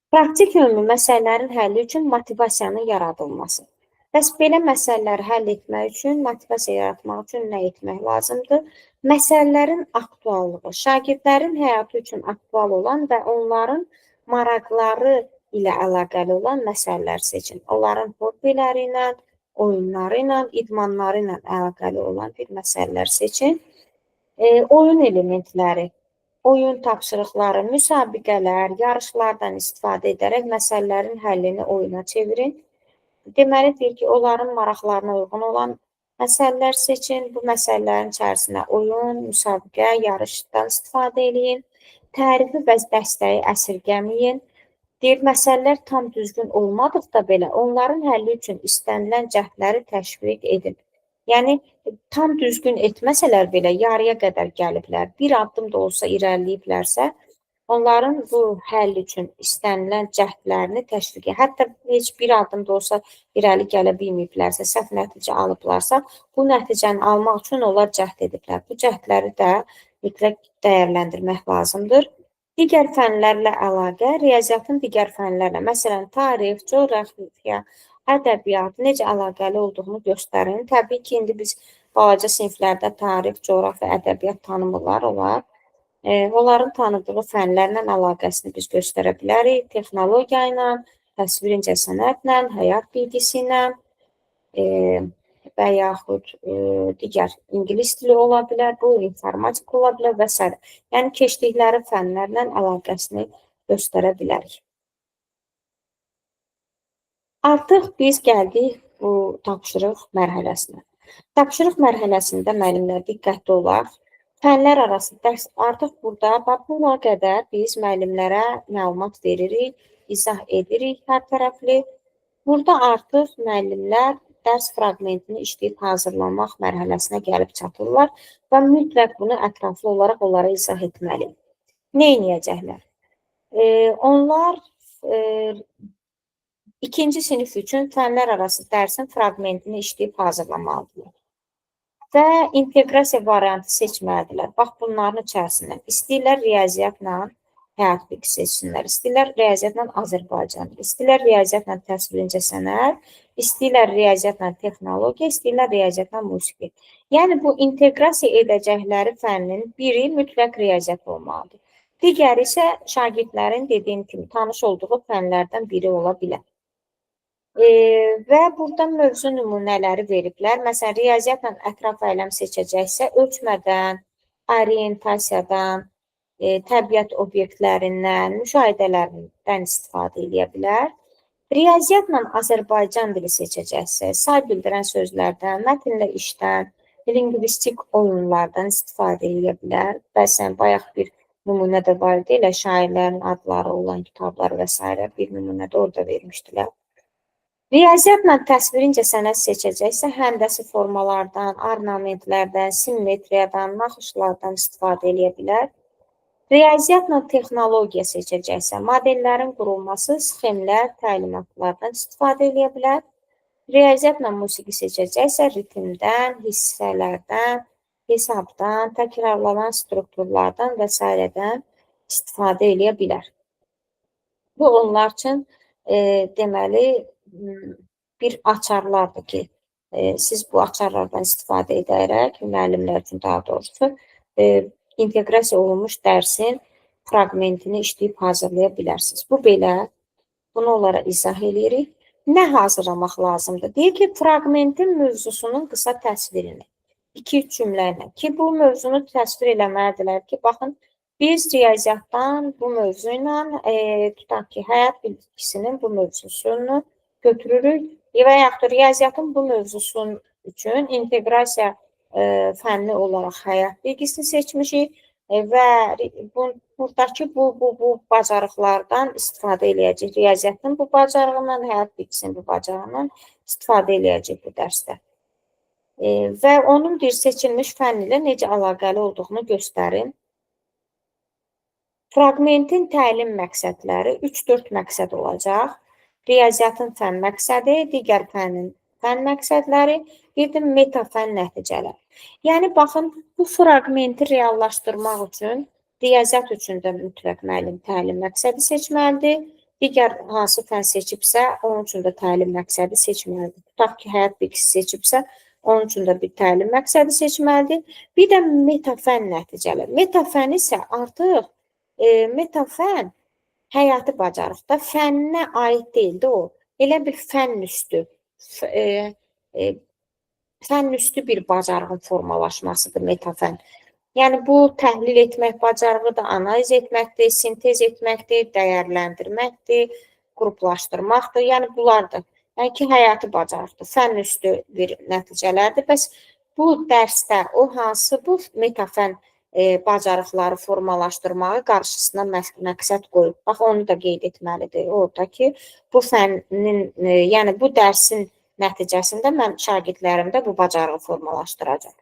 Praktik yönlü məsələlərin həlli üçün motivasiyanın yaradılması. Bəs belə məsələləri həll etmək üçün, motivasiya yaratmaq üçün nə etmək lazımdır? Məsələlərin aktuallığı, şagirdlərin həyatı üçün aktual olan və onların maraqları ilə əlaqəli olan məsələlər seçin. Onların hobbiləri ilə, oyunları ilə, idmanları ilə əlaqəli olan bir məsələlər seçin. Oyun elementləri, oyun tapşırıqları, müsabiqələr, yarışlardan istifadə edərək məsələlərin həllini oyuna çevirin. Deməli, deyir ki, onların maraqlarına uyğun olan məsələlər seçin. Bu məsələlərin içərisinə oyun, müsabiqə, yarışdan istifadə eləyin. Tərifi və dəstəyi əsirgəməyin. Deyir, məsələlər tam düzgün olmadıqda belə onların həlli üçün istənilən cəhdləri təşviq edin. Yəni, tam düzgün etməsələr belə yarıya qədər gəliblər, bir addım da olsa irəliləyiblərsə, onların bu həll üçün istənilən cəhdlərini təşviq edin. Hətta heç bir addım da olsa irəli gələ bilməyiblərsə, səhv nəticə alıblarsa, bu nəticəni almaq üçün onlar cəhd ediblər. Bu cəhdləri də mütləq dəyərləndirmək lazımdır. Digər fənlərlə əlaqə, riyaziyyatın digər fənlərlə, məsələn, tarix, coğrafiya, ədəbiyyat necə əlaqəli olduğunu göstərin. Təbii ki, indi biz balaca siniflərdə tarix, coğrafiya, ədəbiyyat tanımırlar, onlar. Onların tanıdığı fənlərlə əlaqəsini biz göstərə bilərik. Texnologiya ilə, təsvir incəsənətlə, həyat bilgisi ilə və yaxud digər ingilis dili ola bilər, bu informatika ola bilər və s. Yəni, keçdikləri fənlərlə əlaqəsini göstərə bilərik. Artıq biz gəldik bu tapşırıq mərhələsinə. Tapşırıq mərhələsində müəllimlər diqqətli olaq. Fənlər arası dərs artıq burada, bax buna qədər biz müəllimlərə məlumat veririk, izah edirik hər tərəfli. Burada artıq müəllimlər dərs fraqmentini işləyib hazırlamaq mərhələsinə gəlib çatırlar və mütləq bunu ətraflı olaraq onlara izah etməliyik. Nə edəcəklər? Onlar ikinci sinif üçün fənlər arası dərsin fraqmentini işləyib hazırlamalıdırlar və inteqrasiya variantı seçməlidirlər. Bax, bunların içərisindən istəyirlər riyaziyyatla həyat bilgisi seçsinlər, istəyirlər riyaziyyatla Azərbaycan, istəyirlər riyaziyyatla təsvir incəsənət, istəyirlər riyaziyyatla texnologiya, istəyirlər riyaziyyatla musiqi. Yəni, bu inteqrasiya edəcəkləri fənnin biri mütləq riyaziyyat olmalıdır. Digəri isə şagirdlərin dediyim kimi tanış olduğu fənlərdən biri ola bilər. Və burada mövzu nümunələri veriblər. Məsələn, riyaziyyatla ətraf ələm seçəcəksə, ölçmədən, orientasiyadan, təbiət obyektlərindən, müşahidələrindən istifadə edə bilər. Riyaziyyatla Azərbaycan dili seçəcəksə, say bildirən sözlərdən, mətnlə işdən, lingvistik oyunlardan istifadə edə bilər. Məsələn, bayaq bir nümunə də var idi, elə şairlərin adları olan kitablar və s. bir nümunə də orada vermişdilər. Riyaziyyatla təsvir incəsənət seçəcəksə, həndəsi formalardan, ornamentlərdən, simmetriyadan, naxışlardan istifadə edə bilər. Riyaziyyatla texnologiya seçəcəksə, modellərin qurulması, sxemlər, təlimatlardan istifadə edə bilər. Riyaziyyatla musiqi seçəcəksə, ritmdən, hissələrdən, hesabdan, təkrarlanan strukturlardan və s. istifadə edə bilər. Bu, onlar üçün deməli, bir açarlardır ki, siz bu açarlardan istifadə edərək, müəllimlər üçün daha doğrusu, inteqrasiya olunmuş dərsin fraqmentini işləyib hazırlaya bilərsiniz. Bu belə, bunu onlara izah edirik. Nə hazırlamaq lazımdır? Deyir ki, fraqmentin mövzusunun qısa təsvirini, 2-3 cümlə ilə ki, bu mövzunu təsvir eləməlidirlər ki, baxın, Biz riyaziyyatdan bu mövzu ilə, tutaq ki, həyat bilgisinin bu mövzusunu götürürük və yaxud da riyaziyyatın bu mövzusunun üçün inteqrasiya fənni olaraq həyat bilgisini seçmişik və buradakı bu bacarıqlardan istifadə eləyəcəyik. Riyaziyyatın bu bacarığından, həyat bilgisinin bu bacarığından istifadə eləyəcəyik bu dərsdə. Və onun bir seçilmiş fənn ilə necə əlaqəli olduğunu göstərin. Fraqmentin təlim məqsədləri 3-4 məqsəd olacaq. Riyaziyyatın fənn məqsədi, digər fənnin fənn məqsədləri, bir də metafənn nəticələri. Yəni, baxın, bu fraqmenti reallaşdırmaq üçün riyaziyyat üçün də mütləq müəllim təlim məqsədi seçməlidir. Digər hansı fənn seçibsə, onun üçün də təlim məqsədi seçməlidir. Tutaq ki, həyat bilgisi seçibsə, onun üçün də bir təlim məqsədi seçməlidir. Bir də metafənn nəticələri. Metafənn isə artıq metafənn həyati bacarıqda fənnə aid deyildi o. Elə bir fənn üstü, fənn üstü bir bacarığın formalaşmasıdır metafənn. Yəni, bu təhlil etmək bacarığıdır, analiz etməkdir, sintez etməkdir, dəyərləndirməkdir, qruplaşdırmaqdır. Yəni, bunlardır. Yəni ki, həyati bacarıqdır, fənn üstü bir nəticələrdir. Bəs bu dərsdə o hansı bu metafənn bacarıqları formalaşdırmağı qarşısına məqsəd qoyub. Bax, onu da qeyd etməlidir orada ki, bu fənnin, yəni bu dərsin nəticəsində mən şagirdlərimdə bu bacarığı formalaşdıracağam.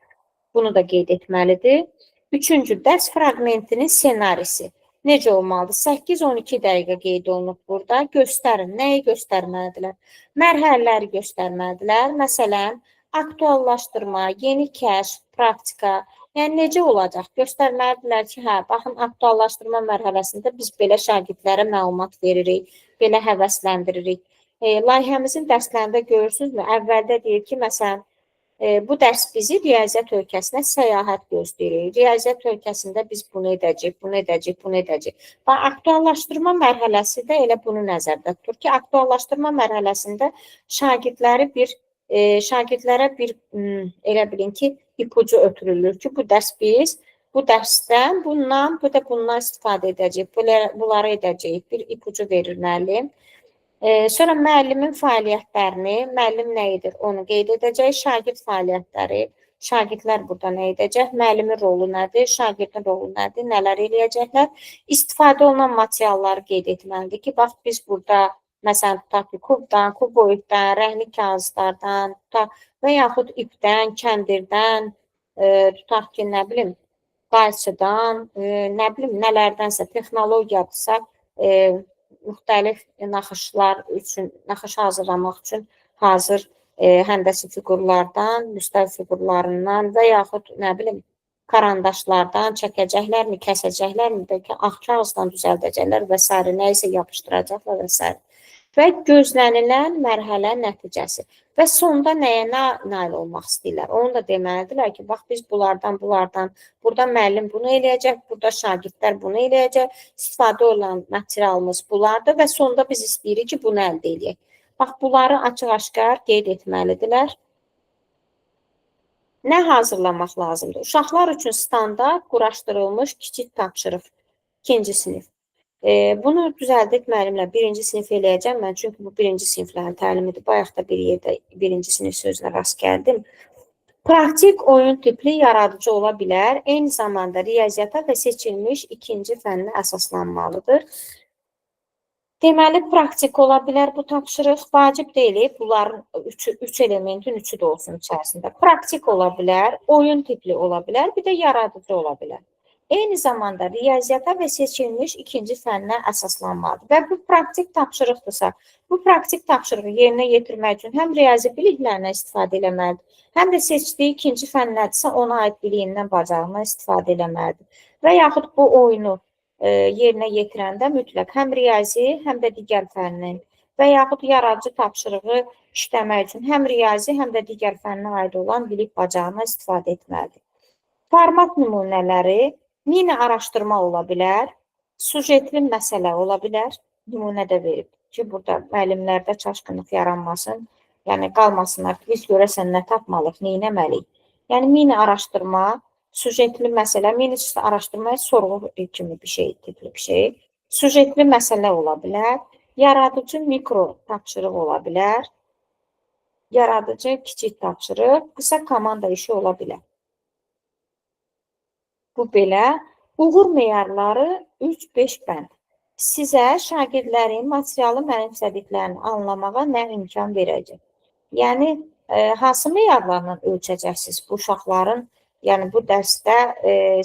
Bunu da qeyd etməlidir. Üçüncü, dərs fraqmentinin ssenarisi. Necə olmalıdır? 8-12 dəqiqə qeyd olunub burada. Göstərin. Nəyi göstərməlidirlər? Mərhələləri göstərməlidirlər. Məsələn, aktuallaşdırma, yeni kəşf, praktika. Yəni, necə olacaq? Göstərməlidirlər ki, hə, baxın, aktuallaşdırma mərhələsində biz belə şagirdlərə məlumat veririk, belə həvəsləndiririk. Layihəmizin dərslərində görürsünüzmü? Əvvəldə deyir ki, məsələn, bu dərs bizi riyaziyyat ölkəsinə səyahət gözləyirik. Riyaziyyat ölkəsində biz bunu edəcəyik, bunu edəcəyik, bunu edəcəyik. Bax, aktuallaşdırma mərhələsi də elə bunu nəzərdə tutur ki, aktuallaşdırma mərhələsində şagirdlərə bir, elə bilin ki, ipucu ötürülür ki, bu dərs biz, bu dərsdən bundan, bu da bundan istifadə edəcəyik, bunları edəcəyik, bir ipucu verir müəllim. Sonra müəllimin fəaliyyətlərini, müəllim nə edir, onu qeyd edəcək, şagird fəaliyyətləri, şagirdlər burada nə edəcək, müəllimin rolu nədir, şagirdin rolu nədir, nələr eləyəcəklər. İstifadə olunan materialları qeyd etməlidir ki, bax, biz burada, məsələn, tutaq ki, kubdan, kuboiddən, rəngli kağızlardan, tutaq, və yaxud ipdən, kəndirdən, tutaq ki, nə bilim, qayçıdan, nə bilim, nələrdənsə, texnologiyadırsa, müxtəlif naxışlar üçün, naxış hazırlamaq üçün hazır həndəsi fiqurlardan, müstəvi fiqurlarından və yaxud, nə bilim, karandaşlardan çəkəcəklərmi, kəsəcəklərmi, bəlkə ağ kağızdan düzəldəcəklər və s. nə isə yapışdıracaqlar və s. Və gözlənilən mərhələ nəticəsi. Və sonda nəyə nail olmaq istəyirlər? Onu da deməlidirlər ki, bax, biz bunlardan, bunlardan, burada müəllim bunu eləyəcək, burada şagirdlər bunu eləyəcək, istifadə olunan materialımız bunlardır və sonda biz istəyirik ki, bunu əldə eləyək. Bax, bunları açıq-aşkar qeyd etməlidirlər. Nə hazırlamaq lazımdır? Uşaqlar üçün standart quraşdırılmış kiçik tapşırıq, 2-ci sinif. Bunu düzəldib müəllimlə 1-ci sinif eləyəcəm mən, çünki bu 1-ci siniflərin təlimidir. Bayaq da bir yerdə 1-ci sinif sözünə rast gəldim. Praktik oyun tipli yaradıcı ola bilər. Eyni zamanda riyaziyyata və seçilmiş 2-ci fənnə əsaslanmalıdır. Deməli, praktik ola bilər bu tapşırıq. Vacib deyil, bunların üç elementin üçü də olsun içərisində. Praktik ola bilər, oyun tipli ola bilər, bir də yaradıcı ola bilər. Eyni zamanda riyaziyyata və seçilmiş 2-ci fənnə əsaslanmalıdır. Və bu praktik tapşırıqdırsa, bu praktik tapşırığı yerinə yetirmək üçün həm riyazi biliklərindən istifadə eləməlidir, həm də seçdiyi 2-ci fənn nədirsə, ona aid biliyindən, bacarığından istifadə eləməlidir. Və yaxud bu oyunu yerinə yetirəndə mütləq həm riyazi, həm də digər fənnin və yaxud yaradıcı tapşırığı işləmək üçün həm riyazi, həm də digər fənnə aid olan bilik bacarığından istifadə etməlidir. Format nümunələri mini araşdırma ola bilər, sujetli məsələ ola bilər, nümunə də verib ki, burada müəllimlərdə çaşqınlıq yaranmasın, yəni qalmasınlar ki, biz görəsən nə tapmalıyıq, nə etməliyik. Yəni mini araşdırma, Süjetli məsələ, mini araşdırma sorğu kimi bir şey, tipli bir şey. Süjetli məsələ ola bilər. Yaradıcı mikro tapşırıq ola bilər. Yaradıcı kiçik tapşırıq, qısa komanda işi ola bilər. Bu belə. Uğur meyarları 3-5 bənd. Sizə şagirdlərin materialı mənimsədiklərini anlamağa nə imkan verəcək? Yəni, hansı meyarlarla ölçəcəksiniz bu uşaqların, yəni bu dərsdə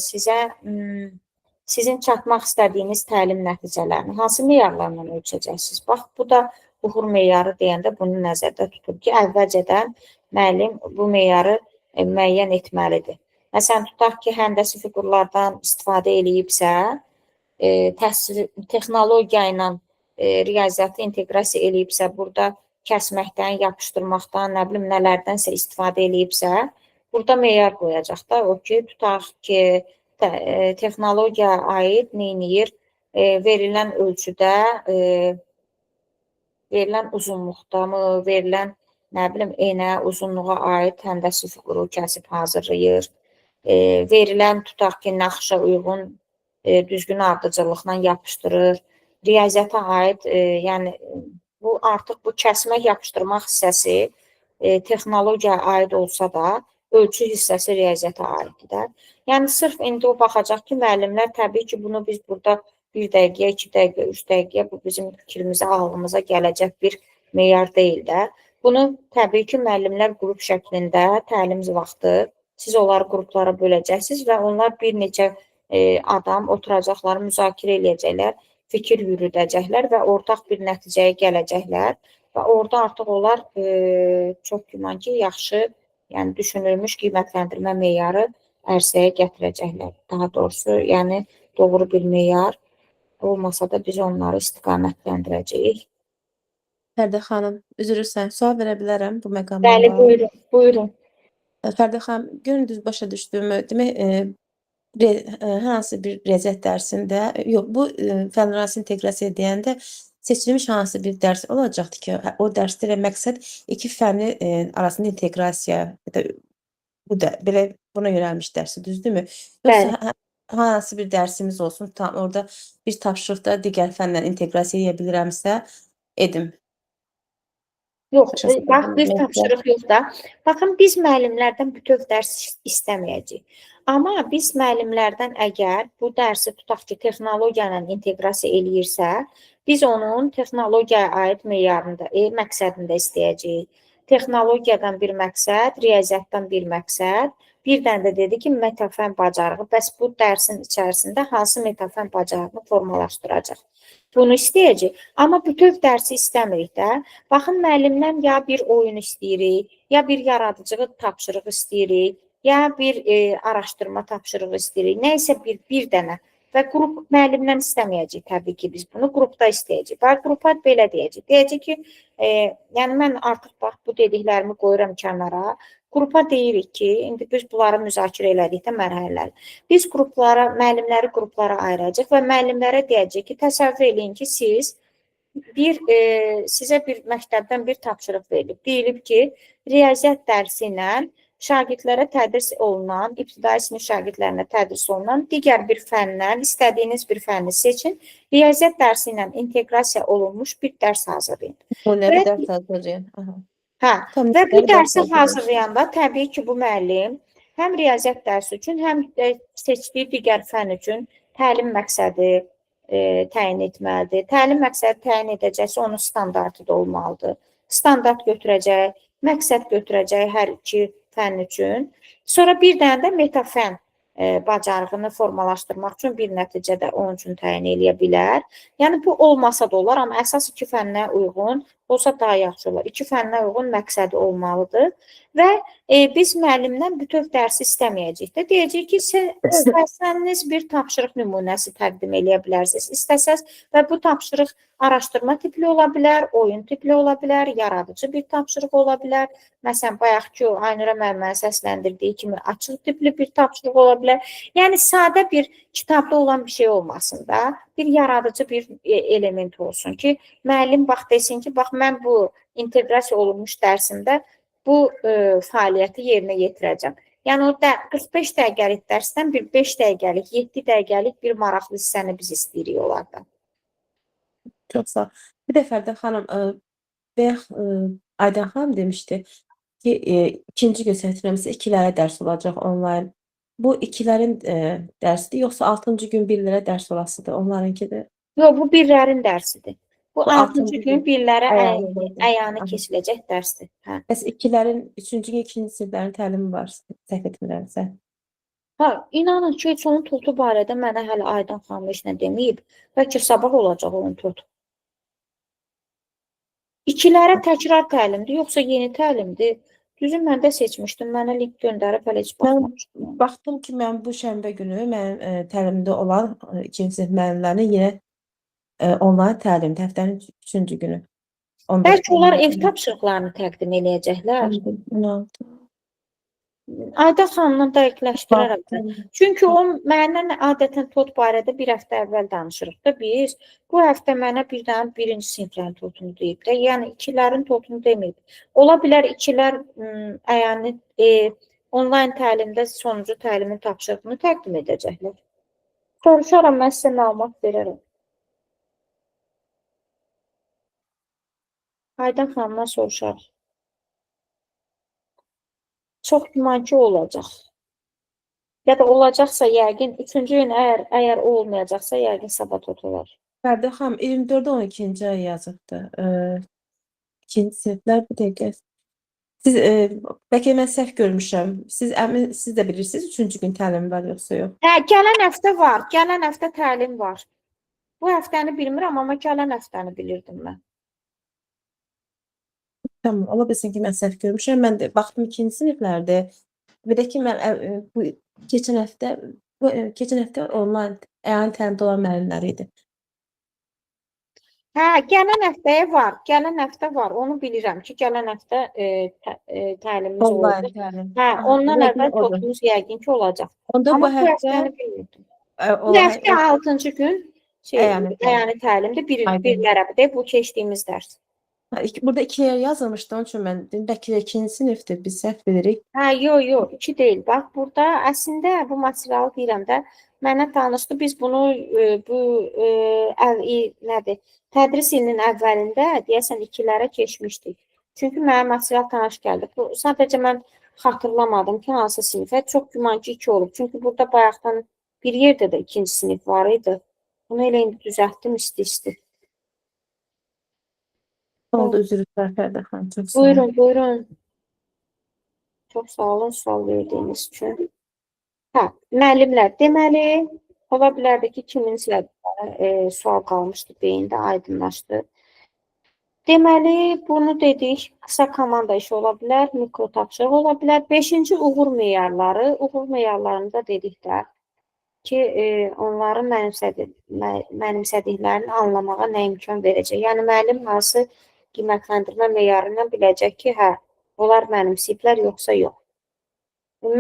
sizə sizin çatmaq istədiyiniz təlim nəticələrini hansı meyarlarla ölçəcəksiniz? Bax, bu da uğur meyarı deyəndə bunu nəzərdə tutur ki, əvvəlcədən müəllim bu meyarı müəyyən etməlidir. Məsələn, tutaq ki, həndəsi fiqurlardan istifadə eləyibsə, texnologiya ilə riyaziyyatı inteqrasiya eləyibsə, burada kəsməkdən, yapışdırmaqdan, nə bilim, nələrdənsə istifadə eləyibsə, burada meyar qoyacaq da, o ki, tutaq ki, texnologiya aid neyniyir, verilən ölçüdə, verilən uzunluqda mı, verilən, nə bilim, enə, uzunluğa aid həndəsi fiquru kəsib hazırlayır, verilən, tutaq ki, naxışa uyğun düzgün ardıcıllıqla yapışdırır, riyaziyyata aid, yəni bu artıq bu kəsmək, yapışdırmaq hissəsi texnologiyaya aid olsa da, ölçü hissəsi riyaziyyata aiddir də. Yəni sırf indi o baxacaq ki, müəllimlər təbii ki, bunu biz burada 1 dəqiqəyə, 2 dəqiqə, 3 dəqiqəyə bu bizim fikrimizə, ağlımıza gələcək bir meyar deyil də. Bunu təbii ki, müəllimlər qrup şəklində təlim vaxtı siz onları qruplara böləcəksiniz və onlar bir neçə adam oturacaqlar, müzakirə eləyəcəklər, fikir yürüdəcəklər və ortaq bir nəticəyə gələcəklər və orada artıq onlar çox güman ki, yaxşı, yəni düşünülmüş qiymətləndirmə meyarı ərsəyə gətirəcəklər. Daha doğrusu, yəni doğru bir meyar olmasa da biz onları istiqamətləndirəcəyik. Fərdə xanım, üzr istəyirəm, sual verə bilərəm bu məqamla Bəli, bağlı. buyurun, buyurun. Fərdə xanım, görün düz başa düşdüyümü, demək, hansı bir riyaziyyat dərsində, yox, bu fənlərarası inteqrasiya deyəndə seçilmiş hansı bir dərs olacaqdır ki, o dərsdə elə məqsəd iki fənni arasında inteqrasiya ya da bu da belə buna yönəlmiş dərsi, düzdürmü? Yoxsa Bəli. hansı bir dərsimiz olsun, tam orada bir tapşırıqda digər fənlə inteqrasiya edə bilirəmsə, edim. Yox, Başa bax, bir saldım. tapşırıq yox da. Baxın, biz müəllimlərdən bütöv dərs istəməyəcəyik. Amma biz müəllimlərdən əgər bu dərsi tutaq ki, texnologiya ilə inteqrasiya eləyirsə, biz onun texnologiyaya aid meyarında, məqsədində istəyəcəyik. Texnologiyadan bir məqsəd, riyaziyyatdan bir məqsəd, bir dənə də dedi ki, metafən bacarığı. Bəs bu dərsin içərisində hansı metafən bacarığını formalaşdıracaq? Bunu istəyəcək. Amma bütöv dərsi istəmirik də. Baxın, müəllimdən ya bir oyun istəyirik, ya bir yaradıcı tapşırıq istəyirik, ya bir araşdırma tapşırığı istəyirik. Nə isə bir dənə. Və qrup müəllimdən istəməyəcək təbii ki, biz bunu qrupda istəyəcəyik. Bax, qrupa belə deyəcək. Deyəcək ki, yəni mən artıq bax bu dediklərimi qoyuram kənara. Qrupa deyirik ki, indi biz bunları müzakirə elədikdə mərhələləri. Biz qruplara, müəllimləri qruplara ayıracaq və müəllimlərə deyəcək ki, təsəvvür eləyin ki, siz sizə bir məktəbdən bir tapşırıq verilib. Deyilib ki, riyaziyyat dərsi ilə şagirdlərə tədris olunan, ibtidai sinif şagirdlərinə tədris olunan digər bir fəndən, istədiyiniz bir fənni seçin, riyaziyyat dərsi ilə inteqrasiya olunmuş bir dərs hazırlayın. Nümunəvi dərs hazırlayın. Aha. Hə, Tam və bu nümunəvi dərs dərsi hazırlayın. hazırlayanda təbii ki, bu müəllim həm riyaziyyat dərsi üçün, həm də seçdiyi digər fən üçün təlim məqsədi təyin etməlidir. Təlim məqsədi təyin edəcəksə, onun standartı da olmalıdır. Standart götürəcək, məqsəd götürəcək hər iki fən üçün. Sonra bir dənə də metafən bacarığını formalaşdırmaq üçün bir nəticə də onun üçün təyin eləyə bilər. Yəni bu olmasa da olar, amma əsas iki fənnə uyğun olsa daha yaxşı olar. İki fənnə uyğun məqsədi olmalıdır və biz müəllimdən bütöv dərsi istəməyəcəyik də. Deyəcəyik ki, istəsəniz bir tapşırıq nümunəsi təqdim eləyə bilərsiniz. İstəsəz və bu tapşırıq araşdırma tipli ola bilər, oyun tipli ola bilər, yaradıcı bir tapşırıq ola bilər. Məsələn, bayaqki o Aynurə müəllimənin səsləndirdiyi kimi açıq tipli bir tapşırıq ola bilər. Yəni sadə bir kitabda olan bir şey olmasın da, bir yaradıcı bir element olsun ki, müəllim bax desin ki, bax mən bu inteqrasiya olunmuş dərsimdə bu fəaliyyəti yerinə yetirəcəm. Yəni o da 45 dəqiqəlik dərsdən bir 5 dəqiqəlik, 7 dəqiqəlik bir maraqlı hissəni biz istəyirik onlardan. Çox sağ ol. Bir də Fərdə xanım, bayaq Aydan xanım demişdi ki, ikinci gün səhv etmirəmsə ikilərə dərs olacaq onlayn. Bu ikilərin dərsidir, yoxsa altıncı gün birlərə dərs olasıdır? Onlarınkidir. Yox, bu birlərin dərsidir. Bu Bu 6-cı altıncı gün gün birlərə əyani olacaq. əyanı Aha. keçiləcək dərsdir. Hə. Bəs ikilərin üçüncü gün ikinci siniflərin təlimi var, səhv etmirəmsə. Ha, inanın ki, heç onun totu barədə mənə hələ Aydan xanım heç nə deməyib. Bəlkə sabah olacaq onun totu. İkilərə təkrar təlimdir, yoxsa yeni təlimdir? Düzü mən də seçmişdim. Mənə link göndərib hələ heç Mən baxmamışdım ona. baxdım ki, mən bu şənbə günü mənim təlimdə olan ikinci sinif müəllimlərinin yenə onlayn təlimdir, həftənin üçüncü günü. 14 Bəlkə onlar ev 16. tapşırıqlarını təqdim eləyəcəklər. 16. Aydan xanımla dəqiqləşdirərəm mən. Baxdım. Çünki o məndən adətən tot barədə bir həftə əvvəl danışırıq da biz. Bu həftə mənə bir dənə birinci siniflərin totunu deyib də. Yəni ikilərin totunu deməyib. Ola bilər ikilər əyani onlayn təlimdə sonuncu təlimin tapşırığını təqdim edəcəklər. Soruşaram, mən sizə məlumat verərəm. Aydan xanımdan soruşarıq. Çox güman ki, olacaq. Ya da olacaqsa yəqin üçüncü gün əgər olmayacaqsa yəqin sabah tot olar. Fərdə xanım 24-də 12-ci ay yazıbdı. İkinci siniflər bir dəqiqə. Siz bəlkə mən səhv görmüşəm. Siz əmin siz də bilirsiniz üçüncü gün təlim var yoxsa yox? Hə, gələn həftə var. Gələn həftə təlim var. Bu həftəni bilmirəm, amma gələn həftəni bilirdim mən. Tamam, ola bilsin ki, mən səhv görmüşəm. Mən də baxdım ikinci siniflərdə. Bir də ki, mən bu keçən həftə keçən həftə onlayn əyani təlimdə olan müəllimlər idi. Hə, gələn həftəyə var. Gələn həftə var. Onu bilirəm ki, gələn həftə təlimimiz Onlayn olacaq. təlim. Hə, Aha, ondan yəqin əvvəl odur. totumuz yəqin ki, olacaq. Onda Amma bu bu həftə həftəni bilmirdim. Bu həftə 6-cı gün əyani təlim. əyani təlimdir. Aydın. Birlərə də bu keçdiyimiz dərs. Ha, burada iki yer yazılmışdı, onun üçün mən dedim, bəlkə də ikinci sinifdir, biz səhv bilirik. Hə, yox, yox, iki deyil. Bax, burada əslində bu materialı deyirəm də, mənə danışdı. Biz bunu bu nədir? Tədris ilinin əvvəlində deyəsən ikilərə keçmişdik. Çünki mənə material tanış gəldi. Bu, sadəcə mən xatırlamadım ki, hansı sinifə. Çox güman ki, iki olub. Çünki burada bayaqdan bir yerdə də ikinci sinif var idi. Bunu elə indi düzəltdim, isti-isti. Oldu, üzr istəyirəm Fərdə xanım, çox sağ olun. Buyurun, buyurun. Çox sağ olun sual verdiyiniz üçün. Hə, müəllimlər, deməli, ola bilərdi ki, kiminsə sual qalmışdı beyində, aydınlaşdı. Deməli, bunu dedik, qısa komanda işi ola bilər, mikro tapşırıq ola bilər. 5-ci uğur meyarları, uğur meyarlarında dedik də ki, onların mənimsədiklərini anlamağa nə imkan verəcək? Yəni, müəllim hansı qiymətləndirmə meyarı ilə biləcək ki, hə, onlar mənimsəyiblər, yoxsa yox.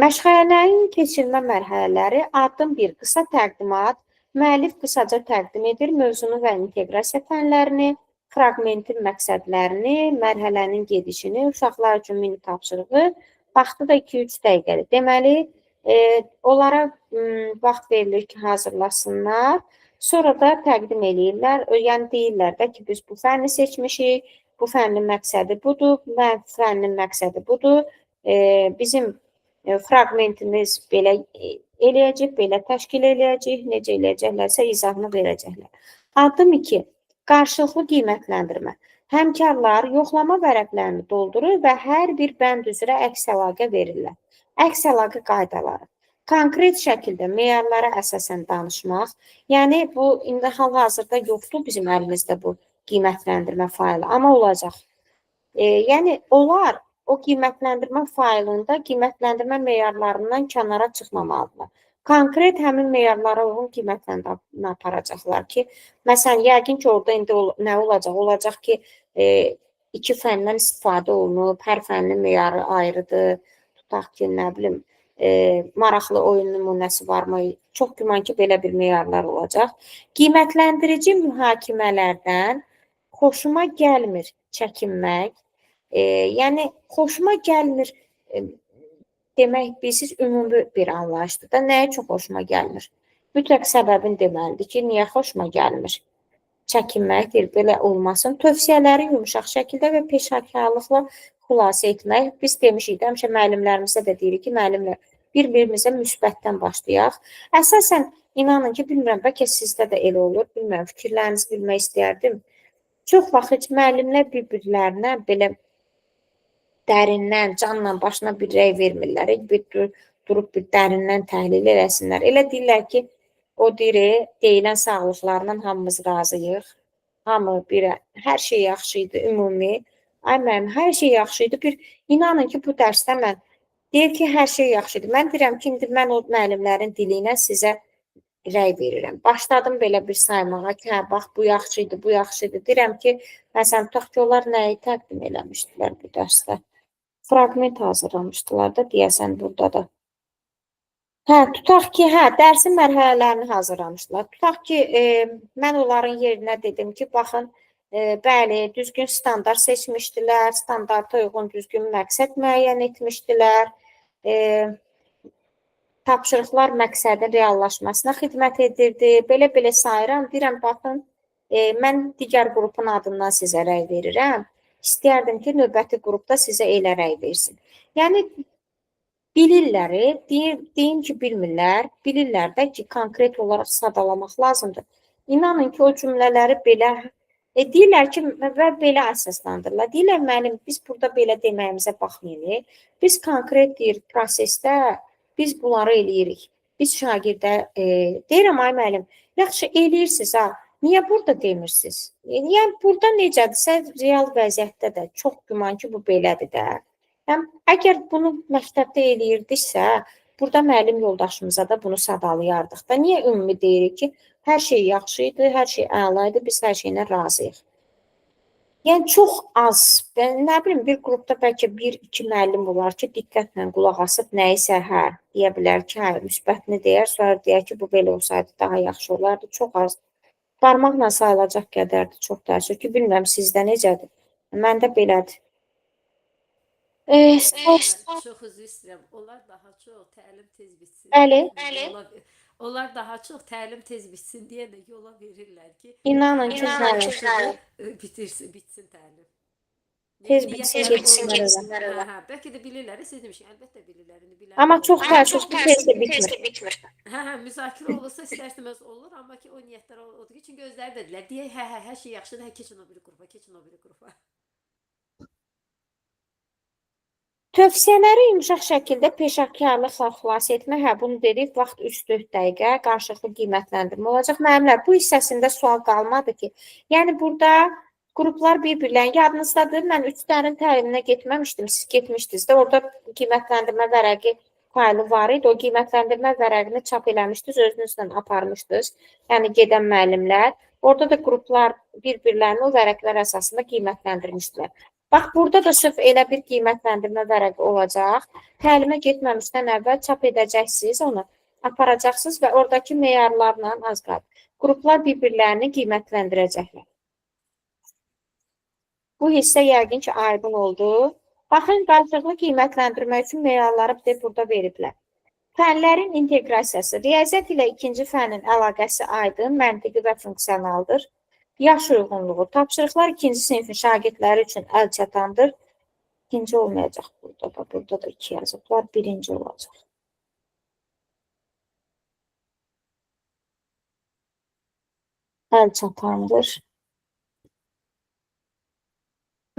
Məşğələlərin keçirilmə mərhələləri, addım 1, qısa təqdimat, müəllif qısaca təqdim edir mövzunu və inteqrasiya fənlərini, fraqmentin məqsədlərini, mərhələnin gedişini, uşaqlar üçün mini tapşırığı, vaxtı da 2-3 dəqiqədir. Deməli, onlara vaxt verilir ki, hazırlasınlar, sonra da təqdim eləyirlər, yəni deyirlər də ki, biz bu fənni seçmişik, bu fənnin məqsədi budur, bu fənnin məqsədi budur, bizim fraqmentimiz belə eləyəcək, belə təşkil eləyəcək, necə eləyəcəklərsə izahını verəcəklər. Addım 2, qarşılıqlı qiymətləndirmə. Həmkarlar yoxlama vərəqlərini doldurur və hər bir bənd üzrə əks əlaqə verirlər. Əks əlaqə qaydaları. Konkret şəkildə meyarlara əsasən danışmaq, yəni bu indi hal-hazırda yoxdur bizim əlimizdə bu qiymətləndirmə faylı, amma olacaq. Yəni onlar o qiymətləndirmə faylında qiymətləndirmə meyarlarından kənara çıxmamalıdırlar. Konkret həmin meyarlara uyğun qiymətləndirmə aparacaqlar ki, məsələn, yəqin ki, orada indi nə olacaq? Olacaq ki, iki fəndən istifadə olunub, hər fənnin meyarı ayrıdır, tutaq ki, nə bilim, maraqlı oyun nümunəsi varmı? Çox güman ki, belə bir meyarlar olacaq. Qiymətləndirici mühakimələrdən xoşuma gəlmir çəkinmək. Yəni, xoşuma gəlmir demək, bilirsiniz, ümumi bir anlayışdır da. Nəyə çox xoşuma gəlmir? Mütləq səbəbini deməlidir ki, niyə xoşuma gəlmir? Çəkinmək deyir, belə olmasın. Tövsiyələri yumşaq şəkildə və peşəkarlıqla xülasə etmək. Biz demişik də, həmişə müəllimlərimizə də deyirik ki, müəllimlər bir-birimizə müsbətdən başlayaq. Əsasən, inanın ki, bilmirəm, bəlkə sizdə də elə olur, bilmirəm, fikirlərinizi bilmək istəyərdim. Çox vaxt heç müəllimlər bir-birlərinə belə dərindən, canla başına bir rəy vermirlər. Bir durub bir dərindən təhlil eləsinlər. Elə deyirlər ki, o deyir, deyilən sağlıqlarla hamımız razıyıq. Hamı bir, hər şey yaxşı idi, ümumi. Ay müəllim, hər şey yaxşı idi. Bir, inanın ki, bu dərsdə mən deyir ki, hər şey yaxşı idi. Mən deyirəm ki, indi mən o müəllimlərin dili ilə sizə rəy verirəm. Başladım belə bir saymağa ki, hə, bax, bu yaxşı idi, bu yaxşı idi. Deyirəm ki, məsələn, tutaq ki, onlar nəyi təqdim eləmişdilər bu dərsdə? Fraqment hazırlamışdılar da, deyəsən burada da. Hə, tutaq ki, hə, dərsin mərhələlərini hazırlamışdılar. Tutaq ki, mən onların yerinə dedim ki, baxın, bəli, düzgün standart seçmişdilər, standarta uyğun düzgün məqsəd müəyyən etmişdilər, tapşırıqlar məqsədin reallaşmasına xidmət edirdi. Belə-belə sayıram, deyirəm, baxın, mən digər qrupun adından sizə rəy verirəm. İstəyərdim ki, növbəti qrupda sizə elə rəy versin. Yəni, bilirlər, deyim ki, bilmirlər, bilirlər də ki, konkret olaraq sadalamaq lazımdır. İnanın ki, o cümlələri belə, deyirlər ki, və belə əsaslandırırlar. Deyirlər, müəllim, biz burada belə deməyimizə baxmayın. Biz konkret deyir, prosesdə biz bunları eləyirik. Biz şagirdə, deyirəm, ay müəllim, yaxşı eləyirsiniz, ha, niyə burada demirsiniz? Yəni, burada necədirsə, real vəziyyətdə də çox güman ki, bu belədir də. Həm əgər bunu məktəbdə eləyirdiksə, burada müəllim yoldaşımıza da bunu sadalayardıq da. Niyə ümumi deyirik ki, hər şey yaxşı idi, hər şey əla idi, biz hər şeylə razıyıq. Yəni, çox az, mən nə bilim, bir qrupda bəlkə bir-iki müəllim olar ki, diqqətlə qulaq asıb nəyisə, hə, deyə bilər ki, hə, müsbətini deyər, sonra deyər ki, bu belə olsaydı daha yaxşı olardı. Çox az, barmaqla sayılacaq qədərdir, çox təəssüf ki, bilmirəm sizdə necədir. Məndə belədir. Çox üzr istəyirəm. Onlar daha çox təlim tez bitsin. Bəli. Onlar daha çox təlim tez bitsin deyə də yola verirlər ki, İnanın ki, bəli. Bitirsin, bitsin təlim. Tez bitsin, getsinlər ora. Hə, bəlkə də bilirlər, siz demişik, əlbəttə bilirlər. İndi bilən Amma olur. çox təəssüf ki, tez də bitmir. Hə, hə, müzakirə olursa istər-istəməz olur, amma ki o niyyətlər odur ki, çünki özləri də dedilər, deyək, hə, hə, hər şey yaxşıdır, hə, keçin o biri qrupa, keçin o biri qrupa. Tövsiyələri yumşaq şəkildə peşəkarlıqla xilas etmək, hə, bunu dedik, vaxt 3-4 dəqiqə qarşılıqlı qiymətləndirmə olacaq. Müəllimlər, bu hissəsində sual qalmadı ki, yəni burada qruplar bir-birlərini, yadınızdadır, mən 3-dərin təliminə getməmişdim, siz getmişdiniz də, orada qiymətləndirmə vərəqi faylı var idi, o qiymətləndirmə vərəqini çap eləmişdiniz, özünüzlə aparmışdınız, yəni gedən müəllimlər, orada da qruplar bir-birlərini o vərəqlər əsasında qiymətləndirmişdilər. Bax, burada da sırf elə bir qiymətləndirmə vərəqi olacaq. Təlimə getməmişdən əvvəl çap edəcəksiniz onu, aparacaqsınız və oradakı meyarlarla az qalır. Qruplar bir-birlərini qiymətləndirəcəklər. Bu hissə yəqin ki, aydın oldu. Baxın, qarşılıqlı qiymətləndirmə üçün meyarları bir də burada veriblər. Fənlərin inteqrasiyası. Riyaziyyat ilə ikinci fənin əlaqəsi aydın, məntiqi və funksionaldır. Yaş uyğunluğu. Tapşırıqlar ikinci sinifin şagirdləri üçün əl çatandır. İkinci olmayacaq burada da. Burada da iki yazıblar. Birinci olacaq. Əl çatandır.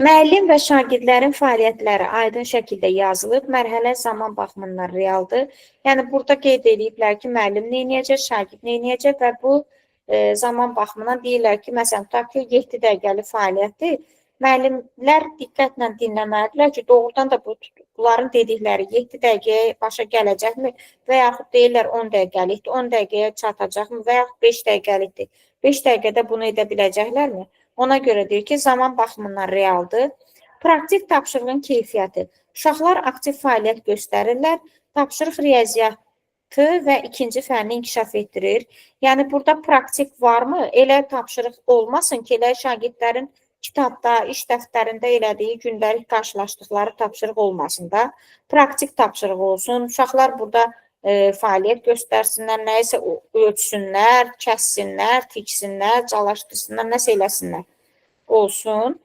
Müəllim və şagirdlərin fəaliyyətləri aydın şəkildə yazılıb, mərhələ zaman baxımından realdır. Yəni, burada qeyd eləyiblər ki, müəllim nə eləyəcək, şagird nə eləyəcək və bu zaman baxımından deyirlər ki, məsələn, tutaq ki, 7 dəqiqəlik fəaliyyətdir. Müəllimlər diqqətlə dinləməlidirlər ki, doğrudan da bunların dedikləri 7 dəqiqəyə başa gələcəkmi və yaxud deyirlər 10 dəqiqəlikdir, 10 dəqiqəyə çatacaqmı və yaxud 5 dəqiqəlikdir. 5 dəqiqədə bunu edə biləcəklərmi? Ona görə deyir ki, zaman baxımından realdır. Praktik tapşırığın keyfiyyəti. Uşaqlar aktiv fəaliyyət göstərirlər. Tapşırıq riyaziyyatı və ikinci fənni inkişaf etdirir. Yəni, burada praktik varmı? Elə tapşırıq olmasın ki, elə şagirdlərin kitabda, iş dəftərində elədiyi gündəlik qarşılaşdıqları tapşırıq olmasın da, praktik tapşırıq olsun. Uşaqlar burada fəaliyyət göstərsinlər, nəyisə ölçsünlər, kəssinlər, tiksinlər, calaşdırsınlar, nəsə eləsinlər olsun.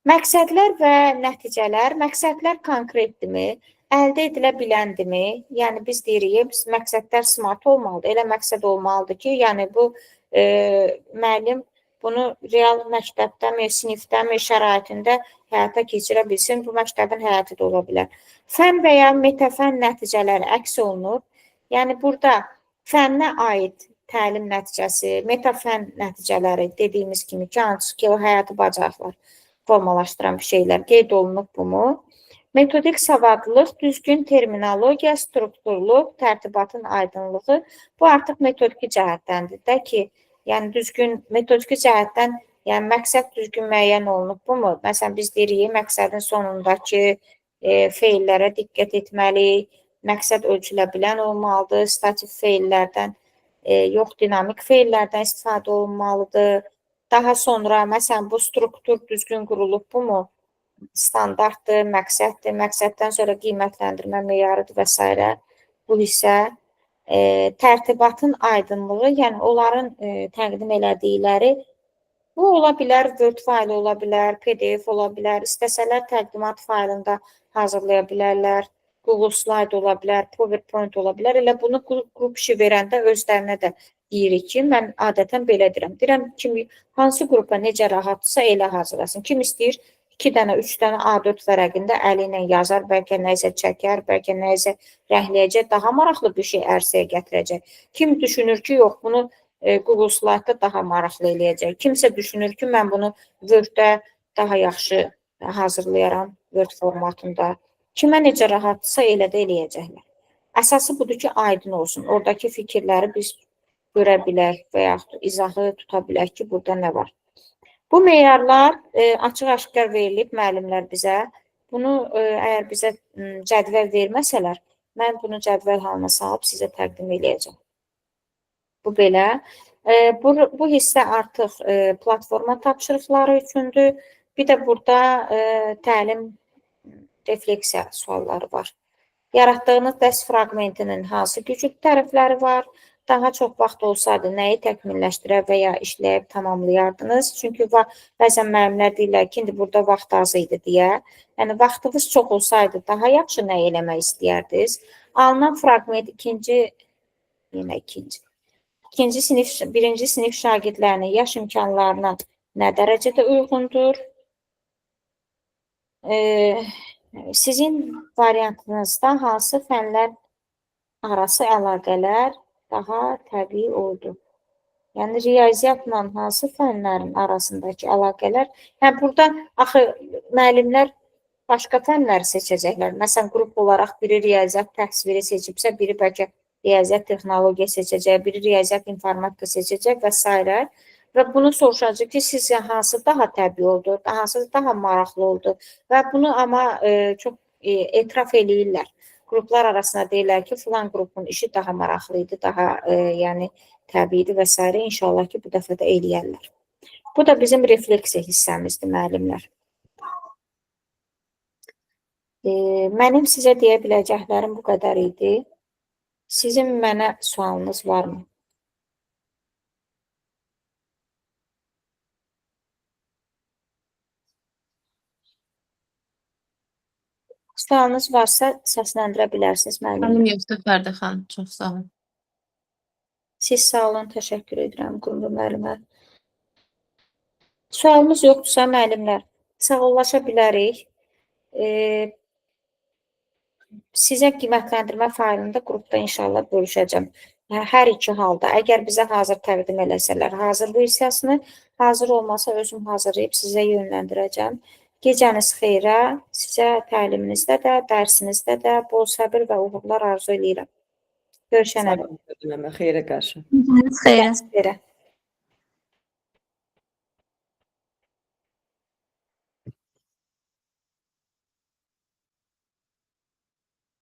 Məqsədlər və nəticələr, məqsədlər konkretdirmi? Əldə edilə biləndimi? Yəni biz deyirik, məqsədlər smart olmalıdır. Elə məqsəd olmalıdır ki, yəni bu müəllim bunu real məktəbdəmi, sinifdəmi, şəraitində həyata keçirə bilsin. Bu məktəbin həyatı da ola bilər. Fən və ya metafən nəticələri əks olunur. Yəni burada fənnə aid təlim nəticəsi, metafən nəticələri dediyimiz kimi ki, hansı ki, o həyati bacarıqlar formalaşdıran bir şeylər qeyd olunub bu mu? Metodik savadlılıq, düzgün terminologiya, strukturluq, tərtibatın aydınlığı. Bu artıq metodiki cəhətdəndir də ki, yəni düzgün metodiki cəhətdən, yəni məqsəd düzgün müəyyən olunub bu mu? Məsələn, biz deyirik, məqsədin sonundakı feillərə diqqət etməliyik, məqsəd ölçülə bilən olmalıdır, statik feillərdən yox, dinamik feillərdən istifadə olunmalıdır. Daha sonra, məsələn, bu struktur düzgün qurulub bu mu? Standartdır, məqsəddir, məqsəddən sonra qiymətləndirmə meyarıdır və s. Bu hissə tərtibatın aydınlığı, yəni onların təqdim elədikləri, bu ola bilər, Word faylı ola bilər, PDF ola bilər, istəsələr təqdimat faylında hazırlaya bilərlər, Google Slide ola bilər, PowerPoint ola bilər. Elə bunu qrup işi verəndə özlərinə də deyirik ki, mən adətən belə deyirəm. Deyirəm, kim, hansı qrupa necə rahatdırsa elə hazırlasın. Kim istəyir, 2 dənə, 3 dənə A4 vərəqində əli ilə yazar, bəlkə nəyisə çəkər, bəlkə nəyisə rəngləyəcək, daha maraqlı bir şey ərsəyə gətirəcək. Kim düşünür ki, yox, bunu Google Slide-da daha maraqlı eləyəcək. Kimsə düşünür ki, mən bunu Word-də daha yaxşı hazırlayaram, Word formatında. Kimə necə rahatdırsa elə də eləyəcəklər. Əsası budur ki, aydın olsun. Oradakı fikirləri biz görə bilək və yaxud izahı tuta bilək ki, burada nə var. Bu meyarlar açıq-aşkar verilib müəllimlər bizə. Bunu əgər bizə cədvəl verməsələr, mən bunu cədvəl halına salıb sizə təqdim eləyəcəm. Bu belə. Bu hissə artıq platforma tapşırıqları üçündür. Bir də burada təlim refleksiya sualları var. Yaratdığınız dərs fraqmentinin hansı güclü tərəfləri var? Daha çox vaxt olsaydı nəyi təkmilləşdirə və ya işləyib tamamlayardınız? Çünki bəzən müəllimlər deyirlər ki, indi burada vaxt az idi deyə. Yəni, vaxtınız çox olsaydı daha yaxşı nə eləmək istəyərdiniz? Alınan fraqment ikinci sinif, birinci sinif şagirdlərinin yaş imkanlarına nə dərəcədə uyğundur? Sizin variantınızda hansı fənlər arası əlaqələr daha təbii oldu? Yəni, riyaziyyatla hansı fənlərin arasındakı əlaqələr? Yəni, burada axı müəllimlər başqa fənləri seçəcəklər. Məsələn, qrup olaraq biri riyaziyyat təsviri seçibsə, biri bəlkə riyaziyyat texnologiya seçəcək, biri riyaziyyat informatika seçəcək və s. Və bunu soruşacaq ki, sizcə hansı daha təbii oldu, hansı daha maraqlı oldu və bunu amma çox etiraf eləyirlər. Qruplar arasında deyirlər ki, filan qrupun işi daha maraqlı idi, daha yəni təbii idi və s. İnşallah ki, bu dəfə də eləyərlər. Bu da bizim refleksiya hissəmizdir, müəllimlər. Mənim sizə deyə biləcəklərim bu qədər idi. Sizin mənə sualınız varmı? Sualınız varsa səsləndirə bilərsiniz müəllim. Mənim yoxdur Fərdə xanım, çox sağ olun. Siz sağ olun, təşəkkür edirəm Qumru müəllimə. Sualımız yoxdursa müəllimlər, sağollaşa bilərik. Sizə qiymətləndirmə faylını da qrupda inşallah bölüşəcəm. Hər iki halda, əgər bizə hazır təqdim eləsələr, hazır bu hissəsini, hazır olmasa özüm hazırlayıb sizə yönləndirəcəm. Gecəniz xeyrə, sizə təliminizdə də, dərsinizdə də bol səbir və uğurlar arzu eləyirəm. Görüşənə dək. Xeyrə qarşı. Xeyrə. Xeyrə.